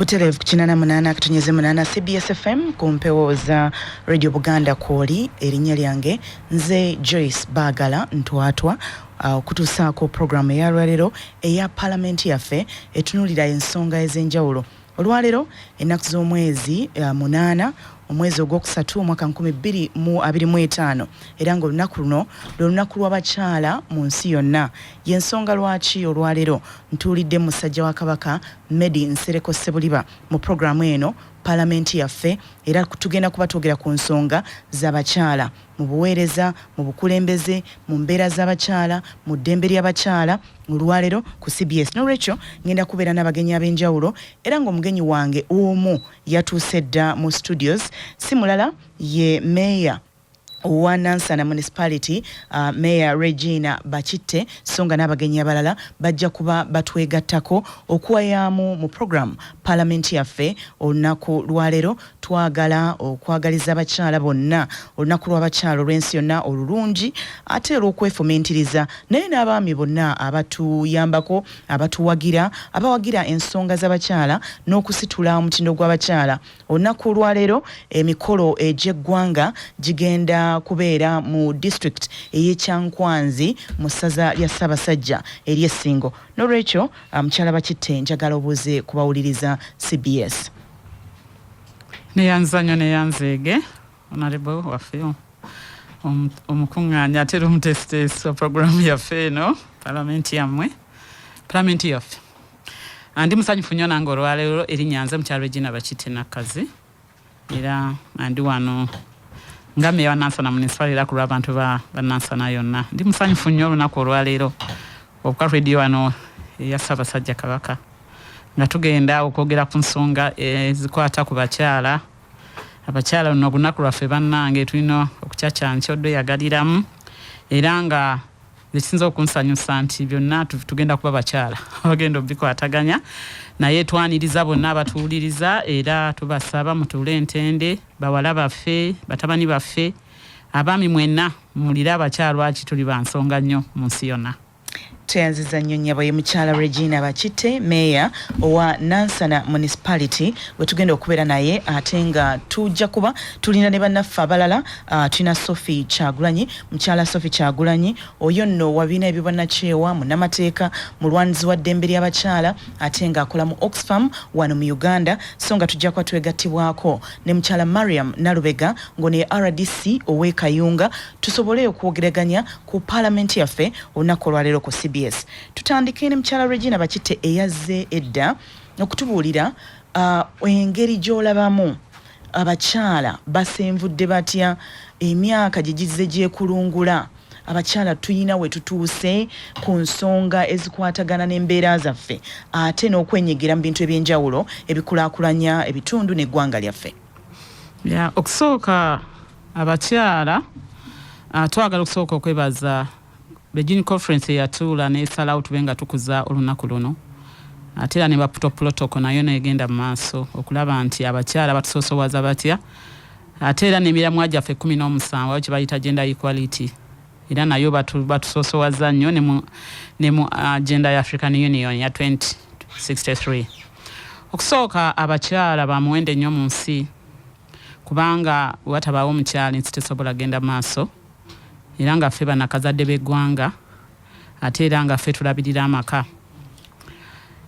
Butereevu ku 88.8 CBS FM ku mpewo za Radio Buganda kwoli. Erinnya lyange nze Joyce Bagala Ntwatwa, okutuusaako programu eyalwaleero eya Palamenti Yaffe, etunuulira ensonga ez'enjawulo. Olwaleero ennaku z'omwezi 8, omwezi ogwokusatu, omwaka 2025, era nga olunaku luno lwe lunaku lw'abakyala mu nsi yonna. Yensonga lwaki olwaleero ntuulidde musajja wa Kabaka Medi Nsereko Sebuliba mu programu eno Palamenti Yaffe, era tugenda kuba twogera ku nsonga z'abakyala mu buweereza, mu bukulembeze, mu mbeera z'abakyala, mu ddembe ly'abakyala olwaleero ku CBS. N'olwekyo ngenda kubeera n'abagenyi ab'enjawulo, era ng'omugenyi wange omu yatuuse dda mu studios, si mulala ye meeya owa Nansana Municipality, Mayor Regina Bakitte, so nga n'abagenyi abalala bajja kuba batwegattako okuwayaamu mu program Parliament Yaffe olunaku lwaleero. Twagala okwagaliza abakyala bonna olunaku lw'abakyala olw'ensi yonna olulungi, ate olw'okwefumintiriza, naye n'abaami bonna abatuyambako, abatuwagira, abawagira ensonga z'abakyala n'okusitula omutindo gw'abakyala. Olunaku lwaleero emikolo egy'eggwanga gigenda kubeera mu district ey'Ekyankwanzi mu ssaza lya Ssaabasajja ery'Essingo. N'olwekyo, mukyala Bakitte, njagala obuuze kubawuliriza CBS. Neyanza nnyo, neyanzeege honorable waffe omukuŋŋaanya ate era omuteesiteesi wa programu yaffe eno Palamenti yammwe, Palamenti Yaffe. Ndi musanyufu nnyo nange olwaleero. Erinnya nze mukyala Regina Bakitte Nakkazi, era ndi wano nga meya wa Nansana Municipal, era ku lw'abantu ba Nansana yonna. Ndi musanyufu nnyo olunaku olwaleero okuka radio wano eya Ssaabasajja Kabaka nga tugenda okwogera ku nsonga ezikwata ku bakyala. Abakyala, luno olunaku lwaffe bannange, tulina okukyakyankya odweyagaliramu, era nga ekisinza okunsanyusa nti byonna tugenda kuba bakyala abagenda obikwataganya. Naye twaniriza bonna abatuwuliriza, era tubasaba mutuule entende, bawala baffe, batabani baffe, abaami mwenna muwulire abakyala lwaki tuli bansonga nnyo mu nsi yonna. Tweyanziza nnyo nnyabo. Ye mukyala Regina Bakitte, meeya owa Nansana Municipality, we tugenda okubeera naye, ate nga tujja kuba tulina ne bannaffe abalala. Tulina Sophie Kyagulanyi, mukyala Sophie Kyagulanyi oyo nno wabiina ebyobwannakyewa, munnamateeka, mulwanizi wa ddembe ly'abakyala, ate ng'akola mu Oxfam wano mu Uganda. So nga tujja kuba twegattibwako ne mukyala Mariam Nalubega, ng'ono ye RDC ow'e Kayunga, tusobole okwogeraganya ku Paalamenti Yaffe olunaku olwaleero ku CBS. Tutandike ne mukyala Regina Bakitte eyazze edda okutubuulira engeri gy'olabamu abakyala basenvudde batya emyaka gye gizze gyekulungula. Abakyala tuyina we tutuuse ku nsonga ezikwatagana n'embeera zaffe, ate n'okwenyigira mu bintu ebyenjawulo ebikulaakulanya ebitundu n'eggwanga lyaffe? Ya, okusooka abakyala, twagala okusooka okwebaza Beijing Conference eyatuula nesalawo tube nga tukuza olunaku luno, ate era ne Maputo Protocol nayo negenda mu maaso okulaba nti abakyala batusoosowaza batya, ate era n'emiramwa gyaffe 17 kye bayita gender equality, era nayo batusoosowaza nnyo ne mu agenda ya African Union ya 2063. Okusooka abakyala ba muwendo nnyo mu nsi, kubanga watabaawo omukyala ensi tesobola genda maaso, era nga ffe bannakazadde b'eggwanga, ate era nga ffe tulabirira amaka.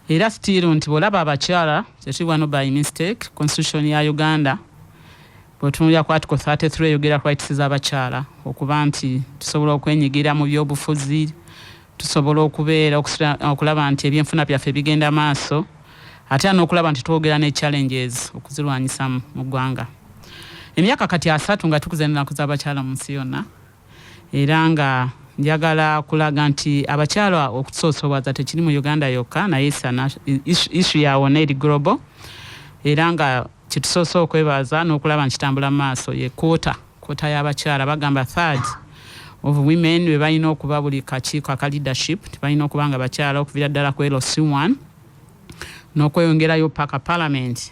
Era still nti bw'olaba abakyala tetuli wano by mistake. Constitution ya Uganda bwetunulira ku article 33 eyogera ku rights z'abakyala, okuba nti tusobola okwenyigira mu byobufuzi, tusobola okubeera okulaba nti ebyenfuna byaffe bigenda maaso, ate era n'okulaba nti twogera ne challenges okuzirwanyisa mu ggwanga. Emyaka kati 30 nga tukuza ennaku z'abakyala mu nsi yonna, era nga njagala kulaga nti abakyala okusoosowaza tekiri mu Uganda yokka, naye issue yawona eri global. Era nga kyetusoose okwebaza n'okulaba nti kitambula mu maaso ye quota y'abakyala. Bagamba third of women be balina okuba buli kakiiko aka leadership, tebalina okuba nga bakyala, okuviira ddala ku LC1 n'okweyongerayo paka parliament.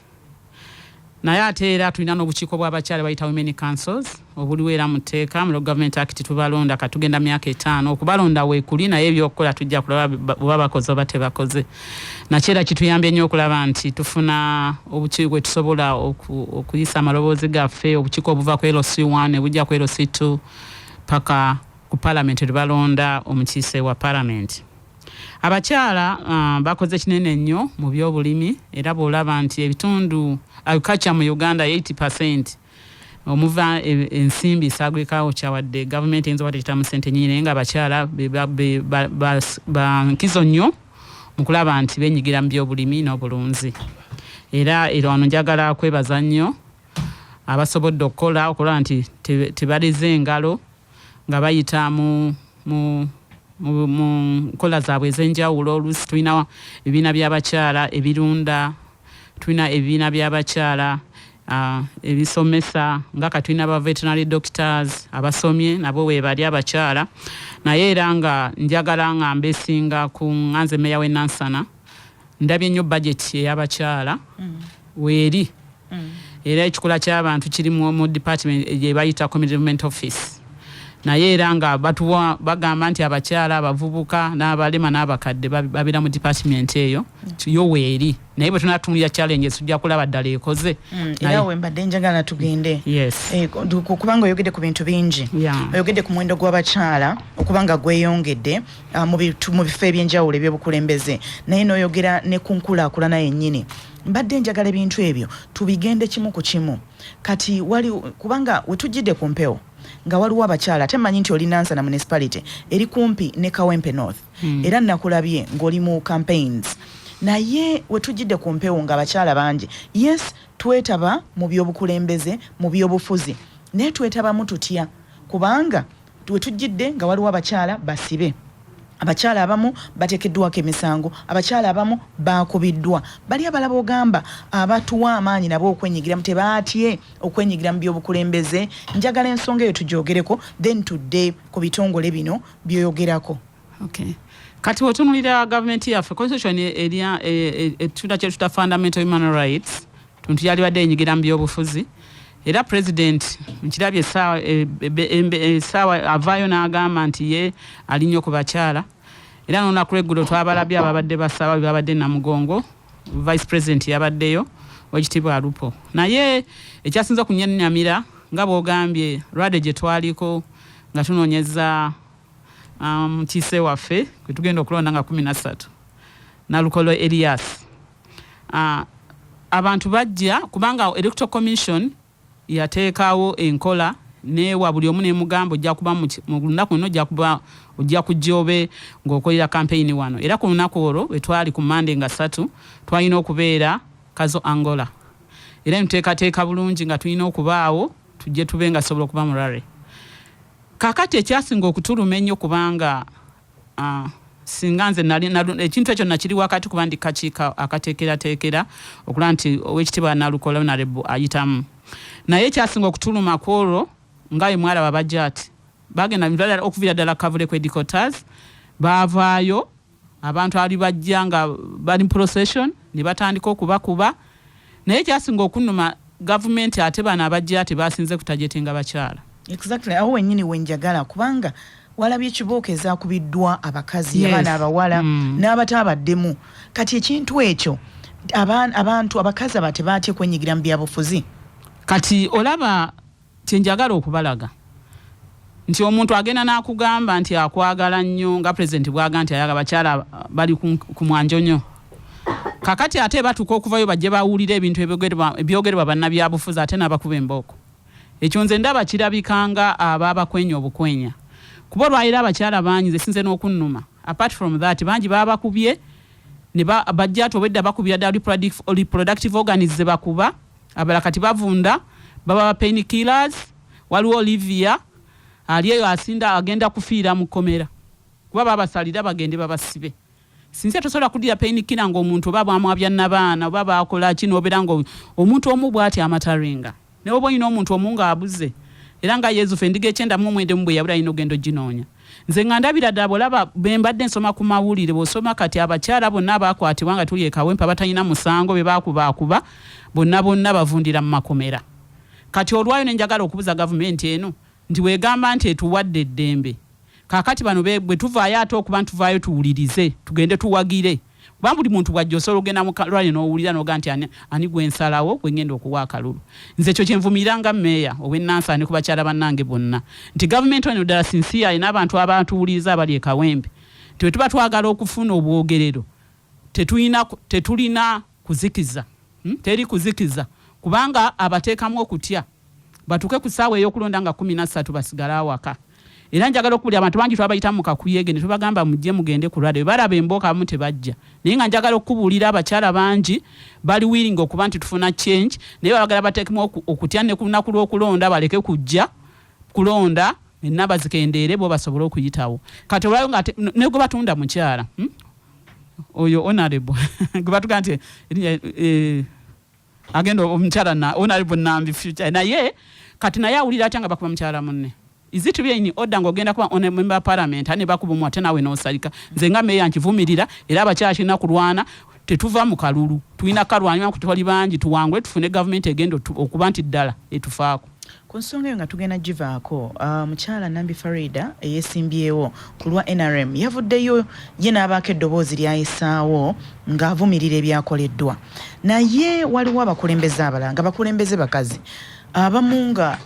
Naye ate era tulina n'obukiiko bw'abakyala bayita women councils, obuliwo era mu tteeka mu Local Government Act. Tubalonda, katugenda myaka 5 okubalonda weekuli, naye ebyokukola tujja kulaba oba bakoze oba tebakoze. Nakyo era kituyambye nnyo okulaba nti tufuna obukiiko bwe tusobola okuyisa amaloboozi gaffe, obukiiko obuva ku LC1 ne bujja ku LC2 paka ku parliament lwe balonda omukiise wa parliament. Abakyala bakoze kinene nnyo mu byobulimi, era bw'olaba nti ebitundu agriculture mu Uganda 80% omuva ensimbi agriculture, wadde gavumenti eyinza oba tekitamu ssente nyingi, naye nga abakyala ba nkizo nnyo mu kulaba nti benyigira mu byobulimi n'obulunzi. Era wano njagala kwebaza nnyo abasobodde okukola okulaba nti tebaleze engalo nga bayita mu nkola zaabwe ez'enjawulo. Oluusi tulina ebibiina by'abakyala ebirunda, tulina ebibiina by'abakyala ebisomesa, nga katulina ba veterinary doctors abasomye, nabo weebali abakyala. Naye era nga njagala nga mbesinga ku nga nze meya w'e Nansana, ndabye nnyo budget ey'abakyala weeri, era ekikula ky'abantu kiri mu department gye bayita community development office. Naye era nga batuwa bagamba nti abakyala, abavubuka n'abalema n'abakadde babeera mu department eyo, yo weeri. Naye bwe tunatunulira challenges, tujja kulaba ddala ekoze. Era we mbadde njagala tugende. Yes. Kubanga oyogedde ku bintu bingi. Oyogedde ku muwendo gw'abakyala okuba nga gweyongedde mu bifo ebyenjawulo ebyobukulembeze, naye n'oyogera ne ku nkulaakulana yennyini. Mbadde njagala ebintu ebyo tubigende kimu ku kimu. Kati wali kubanga wetujjidde ku mpewo nga waliwo abakyala, ate mmanyi nti oli Nansana Municipality eri kumpi ne Kawempe North, era nakulabye ng'oli mu campaigns. Naye wetujjidde ku mpewo nga abakyala bangi, yes, twetaba mu byobukulembeze, mu byobufuzi, naye twetabamu tutya? Kubanga wetujjidde nga waliwo abakyala basibe, abakyala abamu bateekeddwako emisango, abakyala abamu bakubiddwa. Bali abalaba ogamba abatuwa amaanyi nabo okwenyigiramu, tebaatye okwenyigira mu byobukulembeze? Njagala ensonga eyo tugyogereko, then tudde ku bitongole bino byoyogerako. Okay. Kati wetunulira gavumenti yaffe, constitution erya etunda kyetuta fundamental human rights, tuntu yalibadde yenyigira mu byobufuzi. Era president nkirabye essaawa avaayo n'agamba nti ye ali nnyo ku bakyala. Era n'olunaku lweggulo twabalabye ababadde basaba, babadde Namugongo, vice president yabaddeyo, Wekitiibwa Alupo. Naye ekyasinza okunnyamira, nga bw'ogambye, lwadde gye twaliko nga tunoonyeza kiise waffe kwe tugenda okulonda nga 13, Nalukolo Elias, abantu bajja kubanga Electoral Commission yateekawo enkola neewa buli omu nemugamba ojja kuba mu lunaku luno ojja kuba ojja kujja obe ng'okolera campaign wano. Era ku lunaku olwo bwe twali ku Mande nga 3, twalina okubeera Kazo Angola, era ntuteekateeka bulungi nga tulina okubaawo tujje tube nga sobola okuba mu rally. Kakati ekyasinga okutuluma ennyo, kubanga singa nze nali ekintu ekyo nakiri wakati, kuba ndi kakiiko akateekerateekera okulaba nti Owekitiibwa Nalukola Honorable ayitamu. Naye ekyasinga okutuluma ku olwo, nga bwe mwalaba, bajja ati bagenda okuviira ddala Kavule ku headquarters, baavaayo abantu ali bajja nga bali procession ne batandika okubakuba. Naye ekyasinga okunnuma, gavumenti ate bano abajja ati basinze kutargetinga bakyala. Exactly, awo wennyini wenjagala, kubanga walabye ekibooko ezakubiddwa abakazi, abaana abawala n'abataabaddemu. Kati ekintu ekyo, abantu abakazi aba tebaatye kwenyigira mu byabufuzi? Kati olaba kyenjagala okubalaga nti omuntu agenda n'akugamba nti akwagala nnyo, nga pulezidenti bwaga nti ayaga bakyala bali ku mwanjo nnyo. Kakati ate batuuka okuvayo bajje bawulire ebintu ebyogerwa bannabyabufuzi, ate n'abakuba embooko. Ekyo nze ndaba kirabikanga aba abakwenya obukwenya, kuba olwaliro abakyala bangi nze sinze n'okunnuma. Apart from that, bangi babakubye ne bajja ati obwedda bakubira ddala reproductive organs ze bakuba, abalala kati bavunda, baba ba pain killers. Waliwo Olivia ali eyo asinda agenda kufiira mu kkomera kuba babasalira bagende babasibe. Sinze tosobola kuddira pain killer ng'omuntu oba bwamwabya nabaana oba bakola ki, n'obeera nga omuntu omu bw'ati amataringa. Naye oba olina omuntu omu ng'abuze, era nga Yezu fe endiga 99 mu bwe yabula, alina ogenda oginoonya. Nze nga ndabira ddala bwolaba bembadde nsoma ku mawulire, bwosoma kati abakyala bonna abakwatibwa nga tuli e Kawempe abatalina musango be baakubaakuba bonna bonna bavundira mu makomera. Kati olwayo ne njagala okubuza gavumenti eno nti bwegamba nti etuwadde eddembe, kaakati bano bwe tuvaayo ate okuba nti tuvaayo tuwulirize tugende tuwagire, kuba buli muntu bw'ajja osobola okugenda mu rally n'owulira n'oga nti ani gwe nsalawo gwe ngenda okuwa akalulu. Nze ekyo kye nvumirira nga mmeeya ow'e Nansana ne ku bakyala bannange bonna nti gavumenti eno ddala sinsiya n'abantu abatuwuliriza abali e Kawempe nti bwe tuba twagala okufuna obwogerero tetulina kuzikiza, teri kuzikiza, kubanga abateekamu okutya batuuke ku ssaawa ey'okulonda nga 13 basigale awaka. Era njagala okubulira abantu bangi twabayita mu kakuyege ne tubagamba mujje mugende ku rally, balaba embooka abamu tebajja, naye nga njagala okukubuulira abakyala bangi bali willing okuba nti tufuna change, naye babagala bateekemu okutya ne ku lunaku lw'okulonda baleke kujja kulonda, ennamba zikendeere bo basobole okuyitawo. Kati olwayo nga ne gwe batunda mukyala, Oyo honorable gwe batuga nti agenda omukyala na honorable Nambi future, naye kati naye awulira atya nga bakuba mukyala munne? Is it really in order ng'ogenda kuba honorable member of parliament ane bakuba omu ate naawe n'osalika? Nze nga meeya nkivumirira, era abakyala kirina kulwana, tetuva mu kalulu, tulina kalwanira ku tuli bangi tuwangule tufune gavumenti egenda okuba nti ddala etufaako. Ku nsonga eyo nga tugenda givaako, mukyala Nambi Farida eyeesimbyewo ku lwa NRM yavuddeyo ye n'abaako eddoboozi ly'ayisaawo ng'avumirira ebyakoleddwa, naye waliwo abakulembeze abalala nga bakulembeze bakazi abamu nga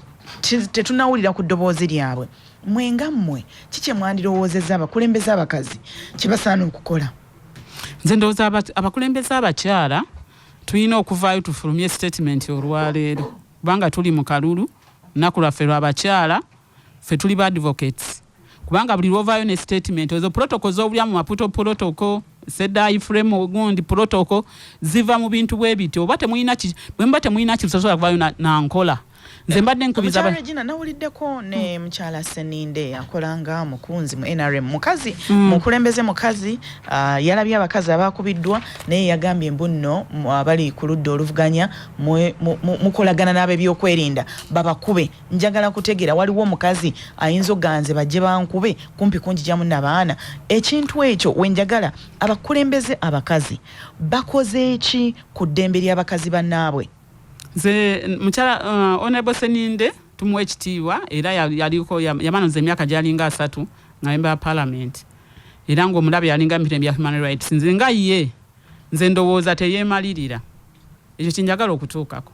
tetunawulira ku ddoboozi lyabwe. Mmwe nga mmwe, ki kye mwandirowoozezza abakulembeze abakazi kye basaana okukola? Nze ndowooza abakulembeze abakyala tulina okuvaayo tufulumye statement olwaleero, kubanga tuli mu kalulu, lunaku lwaffe lw'abakyala, ffe tuli ba advocates, kubanga buli lwovaayo ne statement ezo protocol z'obulya mu Maputo protocol, Sendai frame gundi protocol ziva mu bintu bwe bityo. Oba temulina bwe muba temulina kisobola kuvaayo na nkola. Nze mbadde nkubiza Mukyala Regina, nawuliddeko ne mukyala Seninde akola nga mukunzi mu NRM, mukazi, mukulembeze mukazi, yalabye abakazi abakubiddwa, naye yagambye mbu nno abali ku ludda oluvuganya mukolagana n'ab'ebyokwerinda babakube. Njagala kutegeera, waliwo omukazi ayinza oganze bajje bankube kumpi kunjijamu nabaana? Ekintu ekyo wenjagala, abakulembeze abakazi bakoze ki ku ddembe ly'abakazi bannaabwe? Nze mukyala honorable Seninde tumuwa ekitiibwa, era yaliko yamanoza emyaka gyalinga 30 nga member wa parliament, era ng'omulabe yalinga mirembe ya human rights. Nze nga ye nze ndowooza teyeemalirira. Ekyo kyenjagala okutuukako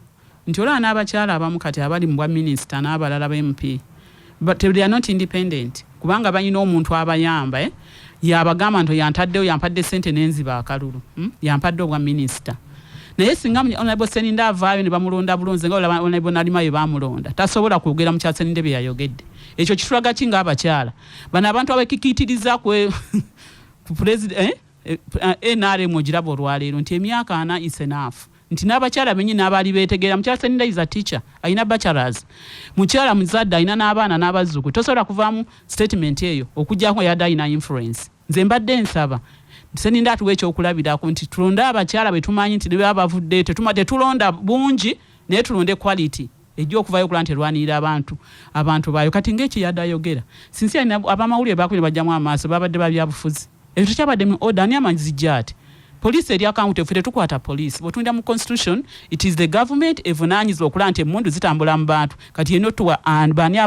nti olaba n'abakyala abamu kati abali mu bwa minisita n'abalala ba MP, but they are not independent, kubanga balina omuntu abayamba, eh? Yabagamba nti yantaddewo, yampadde sente nenziba akalulu, Yampadde obwa minisita. Naye singa honorable Seninde avaayo ne bamulonda bulonzi nga olaba honorable Nalima ye bamulonda, tasobola kwogera mukyala Seninde bye yayogedde. Ekyo kitulaga ki ng'abakyala bano abantu abekikiitiriza ku president, eh? NRM ogiraba olwaleero nti emyaka 40 is enough, nti n'abakyala bennyini n'abaali beetegeera. Mukyala Seninde is a teacher, alina bachelors, mukyala muzadde, alina n'abaana n'abazzukulu. Tosobola kuvaamu statement eyo okuggyako yadde alina influence. Nze mbadde nsaba Seninde atuwa ekyokulabirako nti tulonde abakyala bwe tumanyi nti ne baba bavuddeyo tetulonda bungi, naye tulonde quality ejja okuvayo okulaba nti erwanirira abantu baayo. Kati ng'ekyo yadde ayogera sinsi alina abamawulire bakubye bajjamu amaaso, babadde ba byabufuzi, ekyo tekyabadde mu order. Ani amazijja ati poliisi eri accountable? Ffe tetukwata poliisi. Bw'otunulira mu constitution, it is the government evunaanyizibwa okulaba nti emmundu zitambula mu bantu. Kati yena otuwa baani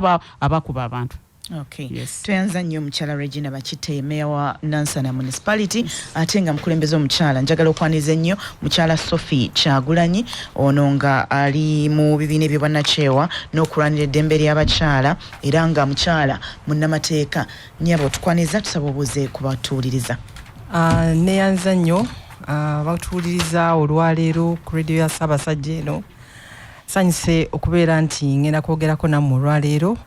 abakuba abantu? Okay. Yes. Tweyanza nnyo mukyala Regina Bakite, meya wa Nansana Municipality, ate nga mukulembeze omukyala. Njagala okwaniriza ennyo mukyala Sophie Kyagulanyi, ono nga ali mu bibiina ebyobwannakyewa n'okulwanira eddembe ly'abakyala, era nga mukyala munnamateeka. Nnyabo, tukwaniriza, tusaba obuuze ku batuwuliriza. Neyanza nnyo batuwuliriza olwaleero ku radio ya Ssaabasajja eno. Sanyuse okubeera nti ngenda kwogerako nammwe olwaleero,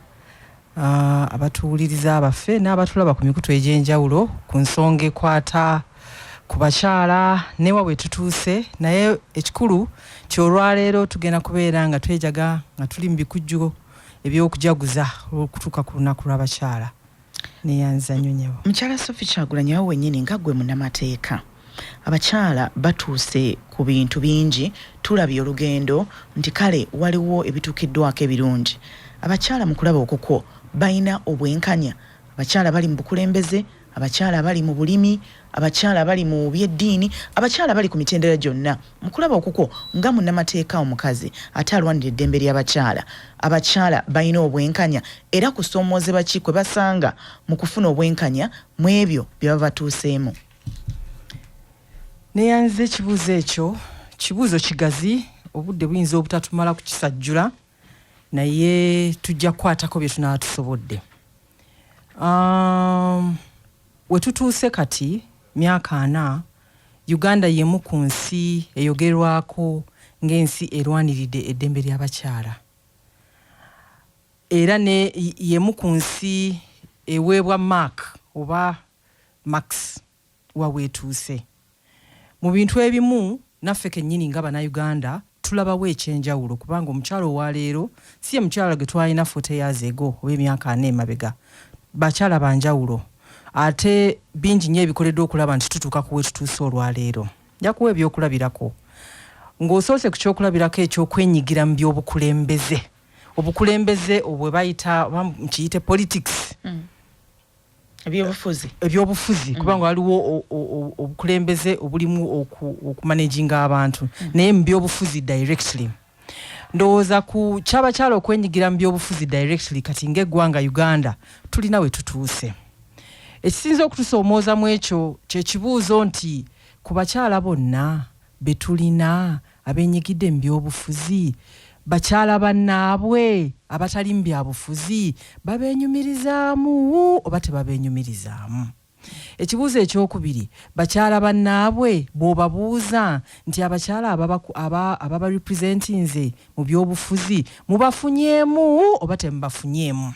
abatuwuliriza baffe n'abatulaba ku mikutu egy'enjawulo, ku nsonga ekwata ku bakyala newa bwe tutuuse. Naye ekikulu ti olwaleero tugenda kubeera nga twejaga nga tuli mu bikujjuko ebyokujaguza okutuuka ku lunaku lw'abakyala. Neyanza nnyo nyabo. Mukyala Sophie Kyagulanyi, awo wennyini nga ggwe munnamateeka, abakyala batuuse ku bintu bingi, tulabye olugendo nti kale waliwo ebituukiddwako ebirungi. Abakyala mu kulaba okukwo balina obwenkanya? Abakyala bali mu bukulembeze, abakyala bali mu bulimi, abakyala bali mu byeddiini, abakyala bali ku mitendera gyonna. Mu kulaba okukwo nga munnamateeka omukazi ate alwanira eddembe ly'abakyala, abakyala balina obwenkanya era kusoomoozebwa ki kwe basanga mu kufuna obwenkanya mu ebyo bye baba batuuseemu? Neyanziza ekibuuzo ekyo. Kibuuzo kigazi, obudde buyinza obutatumala kukisajjula, naye tujja kukwatako bye tunaaba tusobodde. We tutuuse kati myaka 40, Uganda y'emu ku nsi eyogerwako ng'ensi erwaniridde eddembe ly'abakyala, era ne y'emu ku nsi eweebwa mark oba max waweetuuse mu bintu ebimu. Naffe kennyini nga Bannayuganda tulabawo ekyenjawulo, kubanga omukyala owaleero si ye mukyala gwe twalina 40 years ago oba emyaka 40 emabega. Bakyala banjawulo, ate bingi nnyo ebikoleddwa okulaba nti tutuuka ku we tutuuse olwaleero. Nja kuwa ebyokulabirako ng'osoose ku kyokulabirako ekyokwenyigira mu byobukulembeze, obukulembeze obwe bayita oba nkiyite politics. Ebyobufuzi. Ebyobufuzi, kubanga waliwo obukulembeze obulimu okumanaginga abantu, naye mu byobufuzi directly, ndowooza ku kyabakyala okwenyigira mu byobufuzi directly, kati ng'eggwanga Uganda tulina we tutuuse. Ekisinza okutusoomooza mu ekyo kyekibuuzo nti ku bakyala bonna be tulina abenyigidde mu byobufuzi, bakyala bannaabwe abatali mu byabufuzi babeenyumirizaamu oba tebabeenyumirizaamu? Ekibuuzo ekyokubiri, bakyala bannaabwe bw'obabuuza nti abakyala ababarepresentinze mu byobufuzi mubafunyeemu oba temubafunyeemu?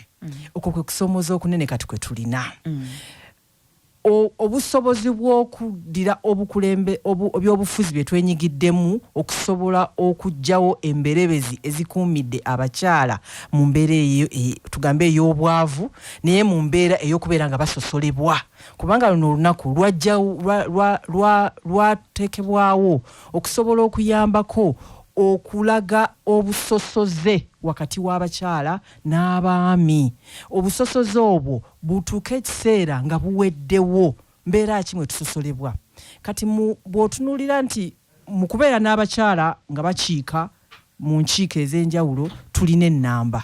Okwo kwe kusoomooza okunene kati kwe tulina. Obusobozi bw'okuddira obukulembe ebyobufuzi bye twenyigiddemu okusobola okuggyawo emberebezi ezikuumidde abakyala mu mbeera eyo, tugambe ey'obwavu, naye mu mbeera ey'okubeera nga basosolebwa, kubanga luno olunaku lwateekebwawo okusobola okuyambako okulaga obusosoze wakati w'abakyala n'abaami. Obusosoze obwo butuuke ekiseera nga buweddewo. Mbeera ki mwe tusosolebwa kati? Bw'otunuulira nti mu kubeera n'abakyala nga bakiika mu nkiiko ez'enjawulo, tulina ennamba,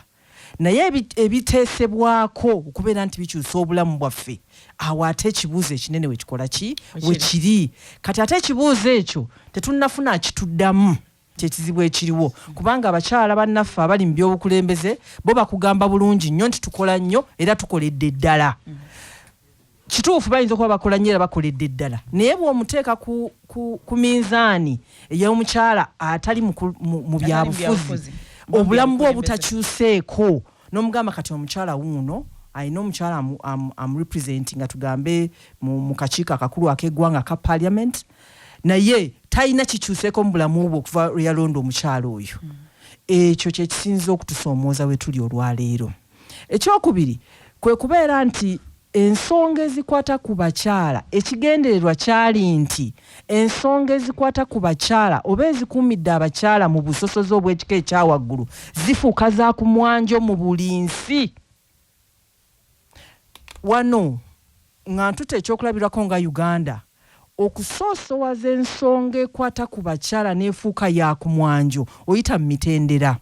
naye ebiteesebwako okubeera nti bikyusa obulamu bwaffe, awo ate ekibuuzo ekinene wekikola ki? Wekiri kati. Ate ekibuuzo ekyo tetunnafuna kituddamu, kyekizibu ekiriwo, kubanga abakyala bannaffe abali mu byobukulembeze bo bakugamba bulungi nnyo nti tukola nnyo era tukoledde ddala. Kituufu, bayinza okuba bakola nnyo era bakoledde ddala, naye bw'omuteeka ku minzaani ey'omukyala atali mu byabufuzi, obulamu bwe obutakyuseeko, n'omugamba kati omukyala wuuno alina omukyala amurepresent nga tugambe mu kakiiko akakulu ak'eggwanga ka parliament, naye talina kikyuseeko mu bulamu bwe okuva lwe yalonda omukyala oyo. Ekyo kyekisinza okutusoomooza we tuli olwaleero. Ekyokubiri kwe kubeera nti ensonga ezikwata ku bakyala, ekigendererwa kyali nti ensonga ezikwata ku bakyala oba ezikuumidde abakyala mu busosoze obw'ekika ekyawaggulu zifuuka za ku mwanjo mu buli nsi. Wano nga ntuta ekyokulabirako nga Uganda, okusoosowaza ensonga ekwata ku bakyala n'efuuka ya ku mwanjo, oyita mu mitendera.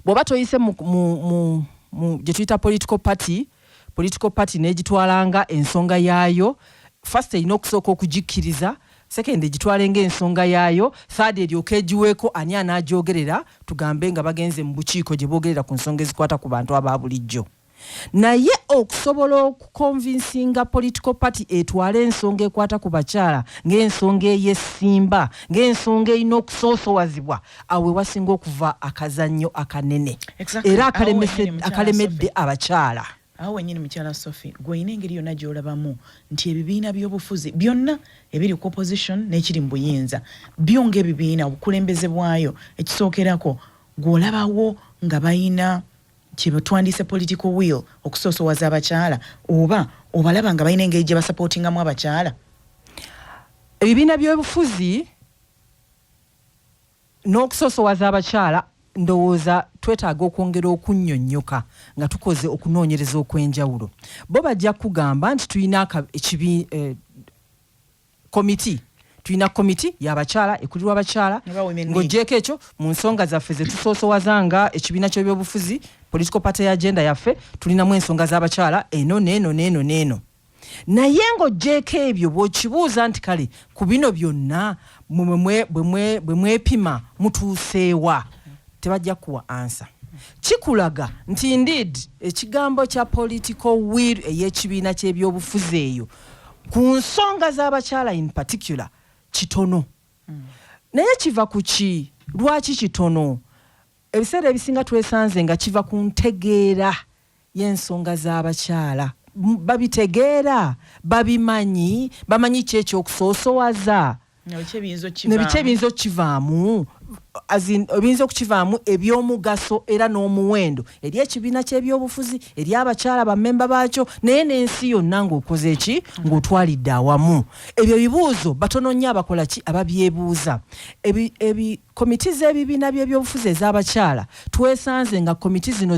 Bw'oba toyise mu gye tuyita political party, political party n'egitwalanga ensonga yaayo, first erina okusooka okugikkiriza, second egitwale ng'ensonga yaayo, third eryoke egiweeko ani anaagyogerera, tugambe nga bagenze mu bukiiko gye boogerera ku nsonga ezikwata ku bantu aba bulijjo. Naye okusobola okuconvincinga political party etwale ensonga ekwata ku bakyala ng'ensonga ey'essimba, ng'ensonga erina okusoosowazibwa, awo we wasinga okuva akazannyo akanene era Awo wennyini, mukyala akalemedde Sophie. abakyala. Awo wennyini, mukyala Sophie, gwe olina engeri yonna gy'olabamu nti ebibiina by'obufuzi byonna ebiri ku opposition n'ekiri mu buyinza, byo ng'ebibiina, obukulembeze bwayo, ekisookerako gw'olabawo nga balina kye twandiise political will okusoosowaza abakyala, oba obalaba nga balina engeri gye basupportingamu abakyala? Ebibiina by'obufuzi n'okusoosowaza abakyala, ndowooza Twetaaga okwongera okunnyonnyoka nga tukoze okunoonyereza okw'enjawulo. Bo bajja kugamba nti tulina komiti, tulina komiti y'abakyala ekulirwa abakyala. Ng'ogyeko ekyo, mu nsonga zaffe ze tusoosowaza nga ekibiina ky'ebyobufuzi, political party agenda yaffe, tulinamu ensonga z'abakyala eno n'eno n'eno n'eno. Naye ng'ogyeko ebyo, bw'okibuuza nti kale ku bino byonna bwe mwepima mutuuseewa, tebajja kuwa answer. Kikulaga nti indeed ekigambo kya political will ey'ekibiina ky'ebyobufuzi eyo ku nsonga z'abakyala in particular kitono. Naye kiva ku ki? Lwaki kitono? Ebiseera ebisinga twesanze nga kiva ku ntegeera y'ensonga z'abakyala. Babitegeera, babimanyi, bamanyi ki ekyokusoosowaza nebiki ebiyinza okukivaamu, ebiyinza okukivaamu ebyomugaso era n'omuwendo eri ekibiina ky'ebyobufuzi, eri abakyala bammemba baakyo, naye n'ensi yonna ng'okoze eki, ng'otwalidde awamu. Ebyo ebibuuzo batono nnyo abakola ki, ababyebuuza. Komiti z'ebibiina by'ebyobufuzi ez'abakyala, twesanze nga komiti zino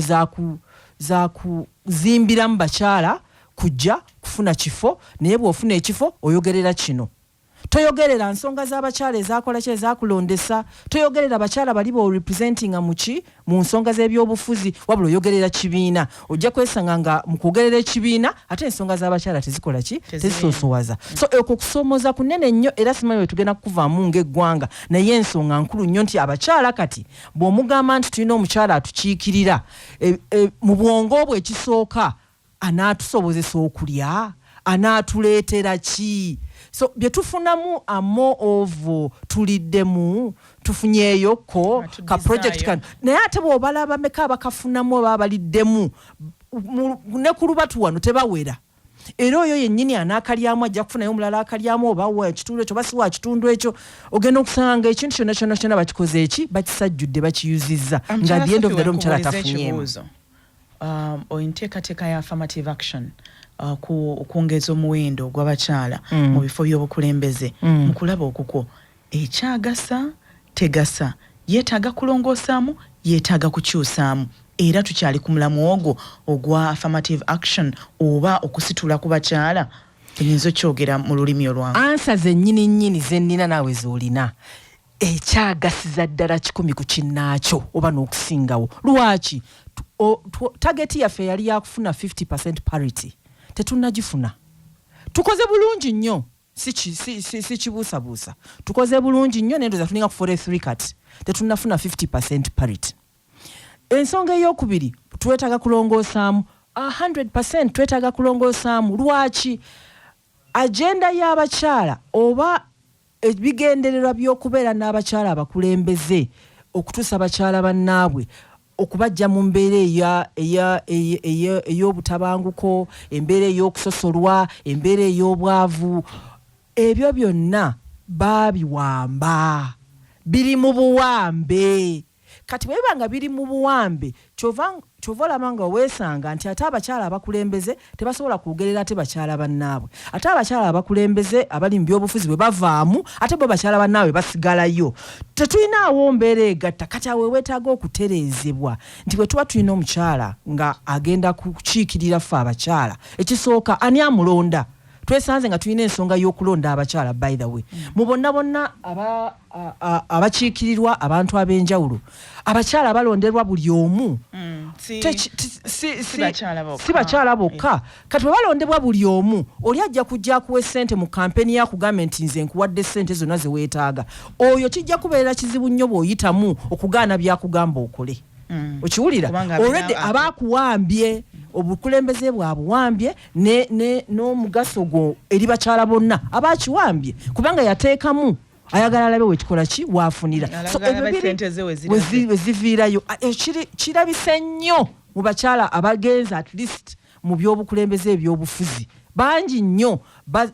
zakuzimbiramu bakyala kujja kufuna kifo, naye bw'ofuna ekifo oyogerera kino, toyogerera nsonga z'abakyala ezakola ki, ezakulondesa, toyogerera bakyala bali borepresentinga muki, mu nsonga z'ebyobufuzi, wabula oyogerera kibiina. Ojja kwesanga nga mu kwogerera ekibiina ate ensonga z'abakyala tezikola ki, tezisoosowaza. So okwo kusoomooza kunene nnyo, era simanyi bwe tugenda kukuvaamu ng'eggwanga, naye ensonga nkulu nnyo nti abakyala kati bw'omugamba nti tulina omukyala atukiikirira, mu bwongo obwo ekisooka anaatusobozesa okulya, anaatuleetera ki? So bye tufunamu amo ovo tuliddemu, tufunyeeyokko ka project kano, naye ate bw'obalaba meka abakafunamu oba abaliddemu ne ku lubatu wano tebawera. Era oyo yennyini anaakalyamu ajja kufunayo omulala akalyamu, oba wa kitundu ekyo, oba si wa kitundu ekyo. Ogenda okusanga ekintu kyonna kyonna kyonna bakikoze eki, bakisajjudde, bakiyuzizza, nga at the end of the day omukyala tafunyeemu. Enteekateeka ya affirmative action okwongeza omuwendo gw'abakyala mu bifo by'obukulembeze, mu kulaba okukwo ekyagasa, tegasa, yeetaaga kulongoosaamu, yeetaaga kukyusaamu, era tukyali ku mulamu ogwo ogwa affirmative action oba okusitula ku bakyala, enyinza okyogera mu lulimi olwangu? Answer zennyini nnyini zennina naawe z'olina, ekyagasiza ddala 100 ku kinnaakyo oba n'okusingawo. Lwaki? Target yaffe yali yakufuna 50 parity, tetunnagifuna. Tukoze bulungi nnyo, si kibuusabuusa, tukoze bulungi nnyo, naye ndowooza tulinga ku 43 kati, tetunnafuna 50 parity. Ensonga eyokubiri, twetaaga kulongoosaamu 100, twetaaga kulongoosaamu. Lwaki? Agenda y'abakyala oba ebigendererwa by'okubeera n'abakyala abakulembeze okutuusa bakyala bannaabwe, okubajja mu mbeera ey'obutabanguko, embeera ey'okusosolwa, embeera ey'obwavu, ebyo byonna baabiwamba, biri mu buwambe. Kati bwe biba nga biri mu buwambe, kyova olaba nga weesanga nti ate abakyala abakulembeze tebasobola kwogerera ate bakyala bannaabwe. Ate abakyala abakulembeze abali mu byobufuzi bwe bavaamu, ate bo bakyala bannaabwe basigalayo. Tetulinaawo mbeera egatta. Kati awo weetaaga okutereezebwa nti bwe tuba tulina omukyala nga agenda kukiikirira ffe abakyala, ekisooka ani amulonda? Twesanze nga tulina ensonga y'okulonda abakyala. By the way, mu bonna bonna abakiikirirwa abantu ab'enjawulo, abakyala balonderwa buli omu. Si bakyala bokka. Kati bwe balondebwa buli omu, oli ajja kujja akuwa essente mu kampeni, yakugambe nti nze nkuwadde essente zonna ze weetaaga. Oyo kijja kubeera kizibu nnyo bw'oyitamu okugaana byakugamba okole. Okiwulira? Already aba akuwambye, obukulembeze bwabuwambye n'omugaso gwo eri bakyala bonna aba akiwambye, kubanga yateekamu ayagala alabe wekikola ki, waafunira. So ebyo weziviirayo kirabise nnyo mu bakyala abagenza at least mu byobukulembeze ebyobufuzi. Bangi nnyo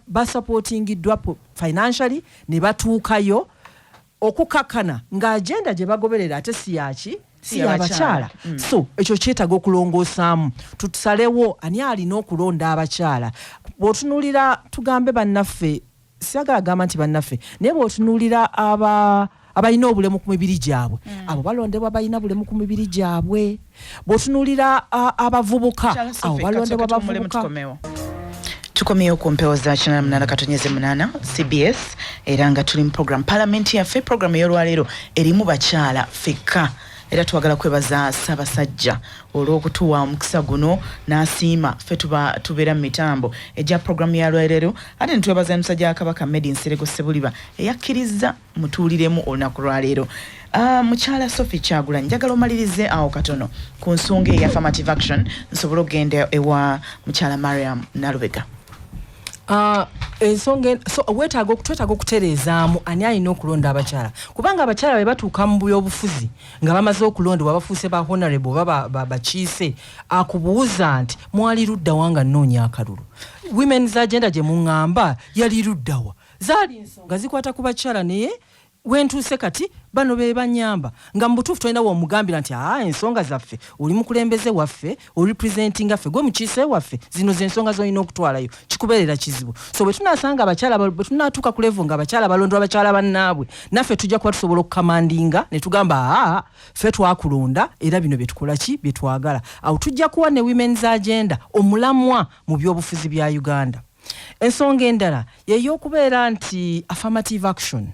basupportingiddwa financially ne batuukayo okukakana nga agenda gye bagoberera ate si yaki, si yabakyala. So ekyo kyetaaga okulongoosaamu, tusalewo ani alina okulonda abakyala. Bw'otunuulira, tugambe bannaffe, siyagala gamba nti bannaffe, naye bw'otunuulira aba Abalina obulemu ku mibiri gyabwe, abo balondebwa balina bulemu ku mibiri gyabwe. Bw'otunuulira abavubuka, Mukyala abo Sophie, balondebwa kasooke tuwummulemu. bavubuka. Tukomewo, tukomyewo ku mpewo za 88.8 CBS, era nga tuli mu program Parliament Yaffe. Program ey'olwaleero erimu bakyala ffekka, era twagala kwebaza Ssaabasajja olw'okutuwa omukisa guno n'asiima ffe tuba tubeera mu mitambo egya programu ya lwaleero, ate netwebaza musajja wa Kabaka Medi Nsereko Ssebuliba eyakkiriza mutuuliremu olunaku lwaleero. Mukyala Sophie Kyagulanyi, njagala omalirize awo katono ku nsonga eya affirmative action, nsobole okugenda ewa mukyala Mariam Nalubega. Ensonga so weetaaga twetaaga okutereezaamu ani alina okulonda abakyala, kubanga abakyala bwe batuuka mu byobufuzi nga bamaze okulondebwa, bafuuse ba honorable oba bakiise, akubuuza nti mwali luddawa nga nnoonya akalulu? Women's agenda gye muŋŋamba yali luddawa? Zaali nsonga zikwata ku bakyala, naye wentuuse kati bano be banyamba, nga mu butuufu tolina womugambira nti aa, ensonga zaffe, oli mukulembeze waffe, orepresentinga ffe, gwe mukiise waffe, zino zensonga zolina okutwalayo. Kikubeerera kizibu. So bwe tunasanga abakyala bwe tunatuuka ku level nga abakyala balondwa abakyala bannaabwe, naffe tujja kuba tusobola okucommandinga ne tugamba, aa, ffe twakulonda era bino byetukola ki byetwagala. Awo tujja kuwa ne women's agenda omulamwa mu byobufuzi bya Uganda. Ensonga endala yey'okubeera nti affirmative action,